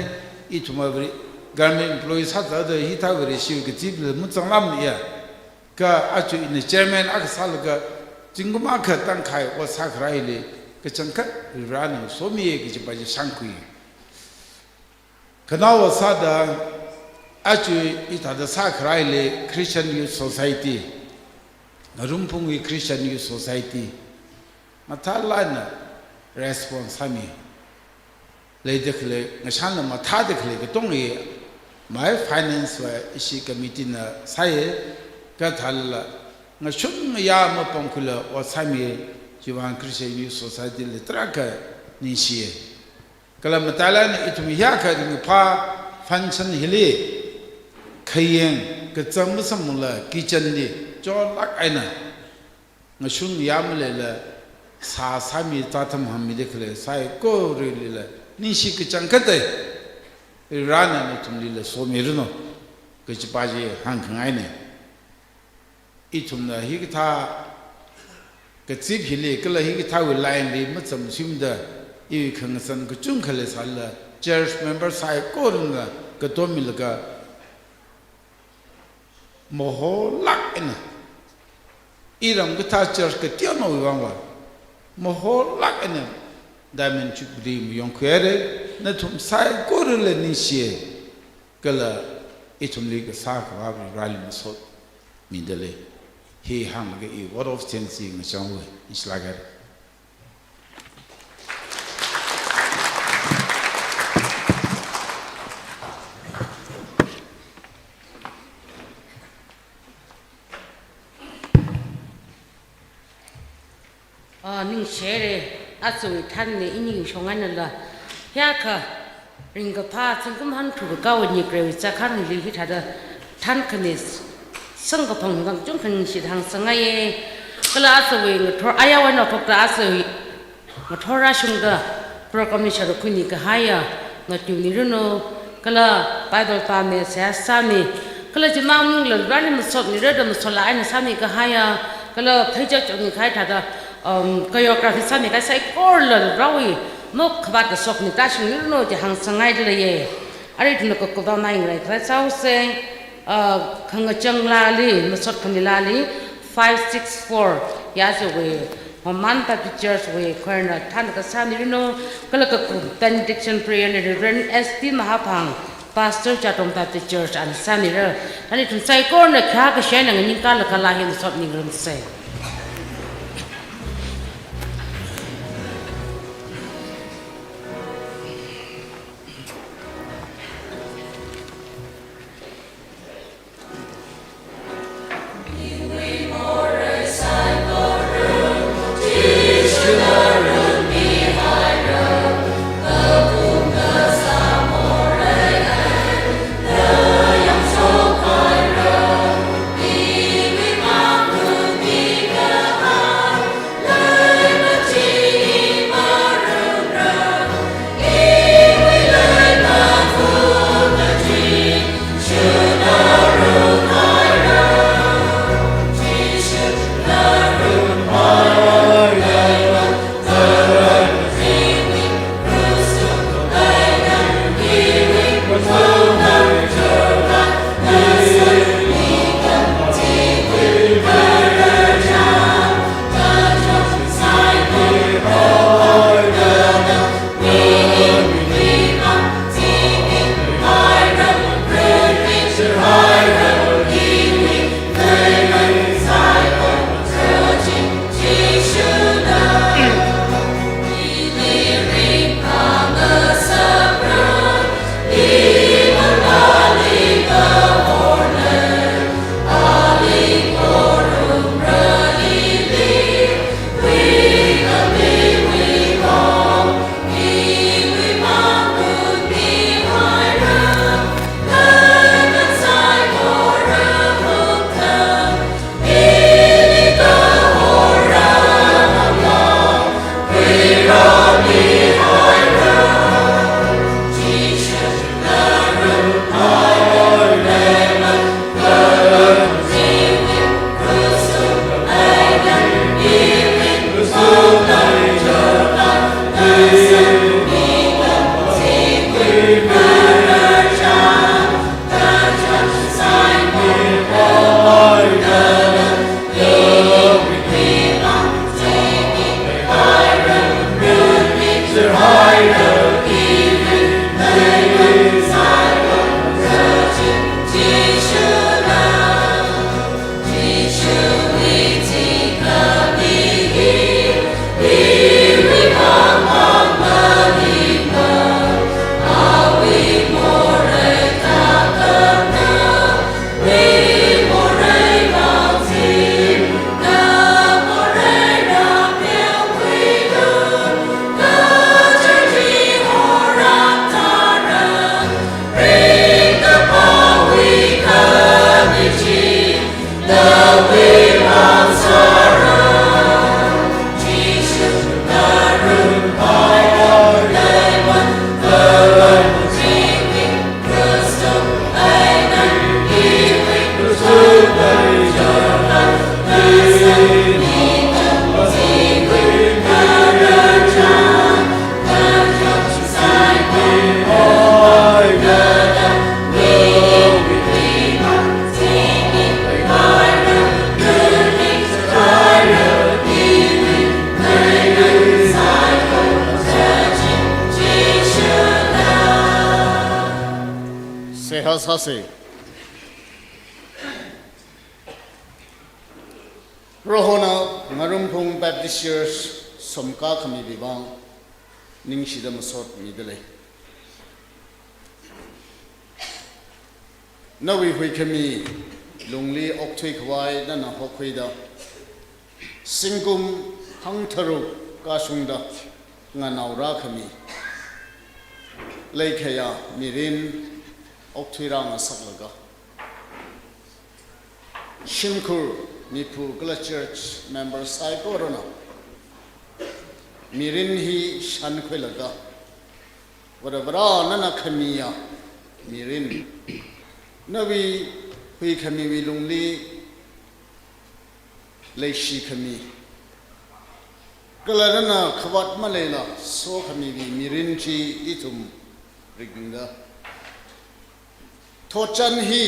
ithum Vare-, government employee sāda hithā Vareshiwui kazipla mazanglāmana ya. Kha achui ina chairman akha sālaga, zingkum akha tangkhai ot sākharā hili, kachangkhat Varivarāna somiya kajipa chi shākhui. Khanaowa sāda, achui hithāda sākharā hili Christian Youth Society, Ngarumphungwui Christian Youth Society, mathālāk eina response sāmi. Leida khalei, ngashanla mathāda khalei katonga, mai finance wui ishi committee na sāya, kha thālala, ngashun ngayā mapamkhuila ot sāmi, chiwui vang Christian Youth Society li tarākha ningshiya. Kala matailāk eina ithum hiyākha ringkaphā function hili, khayang kachang masamphangla kitchen li, chonlāk eina, ngashun ngayā maleila, sā sāmi, zātham hāngmida khalei saikoralila, ningshi kachangkhat Varivarāna nathumlila somiranu, kajipa chi hāngkhangaina. Ithumna hikathā kazip hili, kala hikathāwui line li mazamshimda, iwui khangazan kachungkha leisālala, church member saikorana katom milaga, maholāk eina, iram kathā church kateonaowui vangva, maholāk eina Diamond Jubilee mayongkhuihaira, nathum saikorala ningshiya, kala ithumli kasākhavā Varivarāli masotmida lei. Hi hānglaga iwui word of thanks chi ngachonwui, ningshilāk haira. Ah, ningshihaira, aja thanna ini shong einala, hiyākha ringkaphā zingkum hangthu kakao ni kreiwui chākhangli hithāda thankhami samkaphang vang chungkha ningshida hāngsangngaiya. Kala ajawui ngathor ayāwui eina phokta ajawui ngathor rāshungda program li shārukkhami kahaiya ngateomi ranu, kala Bible pāmi, seihā sāmi, kala chimang maningla Vareli masotmira da masotlāk eina sāmi kahaiya, kala pheichachotmi kahai thāda, um, choreography sāmi kahai saikorala Varewui mokhavāt kasokmi tāshungmi ranu chi hāngsangngaida leiya. Arui ithumna kakupda nai ngarai khalei sāusa. Ah, khangachang laali, masot khami laali, five six four, ya chiwui, Homan Baptist Church wui, choir na thānda kasā miranu, kala kakum benediction prayer li Reverend S T Mahaphang, Pastor Chatong Baptist Church ana sāmira, nali ithum saikorana khayā kashaina nganingkala kala hin sot ningrum sai. Seihā sāsa. Prohona Ngarumphung Baptist Church somka khamiwui vang ningshida masot mida lei. Nawui huikhami lungli okthui khavai nana hokhuida, zingkum hangtharuk kashungda nganao rākhami, leikhayā mirin okthui rāngasaklaga, shimkhur, miphu kala church member saikorana mirin hi shankhuilaga, Varivarā nana khamiya mirin, nawui huikhamiwui lungli leishikhami, kala nana khavāt maleila sokhamiwui mirin chi ithum ringda, thotchan hi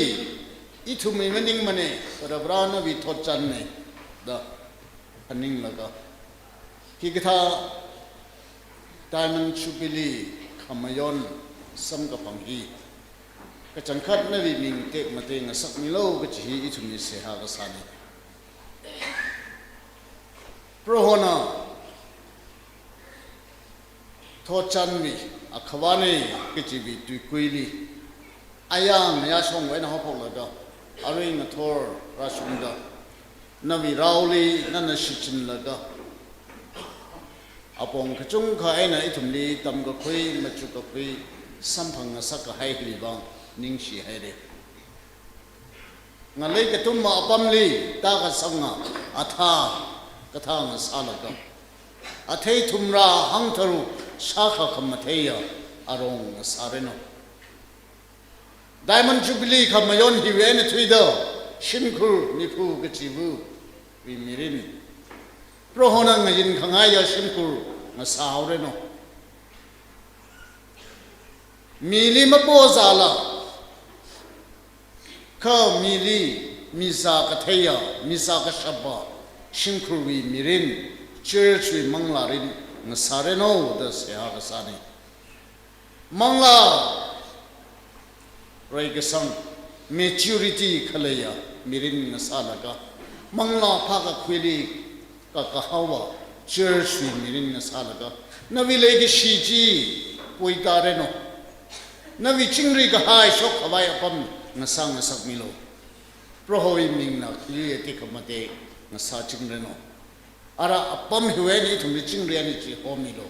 Ithumwui maningmane, Varivarā nawui thotchanne, da phaninglaga, hikathā Diamond Jubilee khamayon samkaphang hi kachangkhat nawui ming tekmatei ngasakmilu kachi hi ithumwui seihā kasāne. Prohona thotchanwui akhavāne kachiwui tuikuili, ayang yāshongwui eina haophoklaga, arui ngathor rāshungda, nawui raoli nana shichinlaga, apong kachungkha eina ithumli tamkakhui, machukkakhui, samphang ngasakkahai hili vang ningshihaire. Ngalei kathuma apamli tākasanga athā kathā ngasālaga, athei thumrā hangtharuk shākha khamatheiya arong ngasāranu. Diamond Jubilee khamayon hiwui eina thuida shimkhur mikhu kachiva̱wui mirin, Prohona ngayin khangaiya shimkhur ngasāhaoranu. Mili mapozāla, kha mili mizā katheiya, mizā kashapa shimkhurwui mirin, church wui manglā rin ngasāranu da seihā kasāne. Manglā reikasang, maturity khaleiya mirin ngasālaga, manglā phākakhuili kakahaowa church wui mirin ngasālaga, nawui leikashi chi puitāranu. Nawui chingri kahai shokkhavai apam ngasā ngasakmilu. Prohowui mingna khayui tekhamatei ngasāchingranu. Ara apam hiwui eina ithumli chingri eina chihomilu.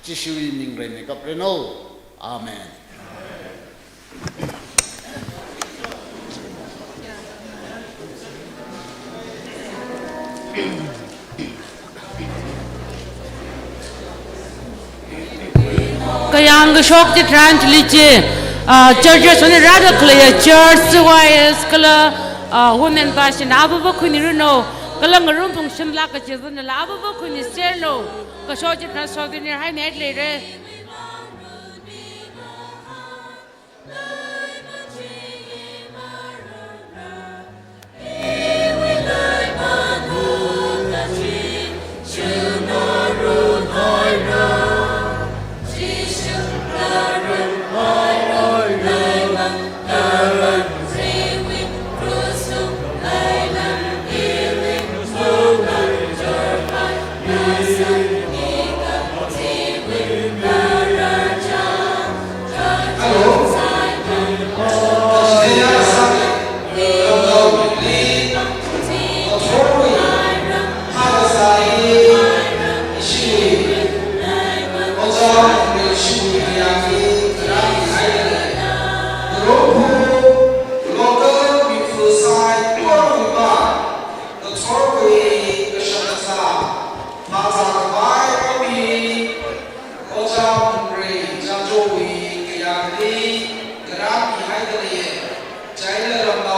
Jishuwui mingli meikapranu. Amen. Kayāng kashok chitharan chili chi, ah, churches wui rāda khaleiya church, C Y S kala, ah, women passion, avāva khuiniranu, kala ngarum phungshim laka chizanla avāva khuiniseranu, kashok chitharan shokdinir hainai leire.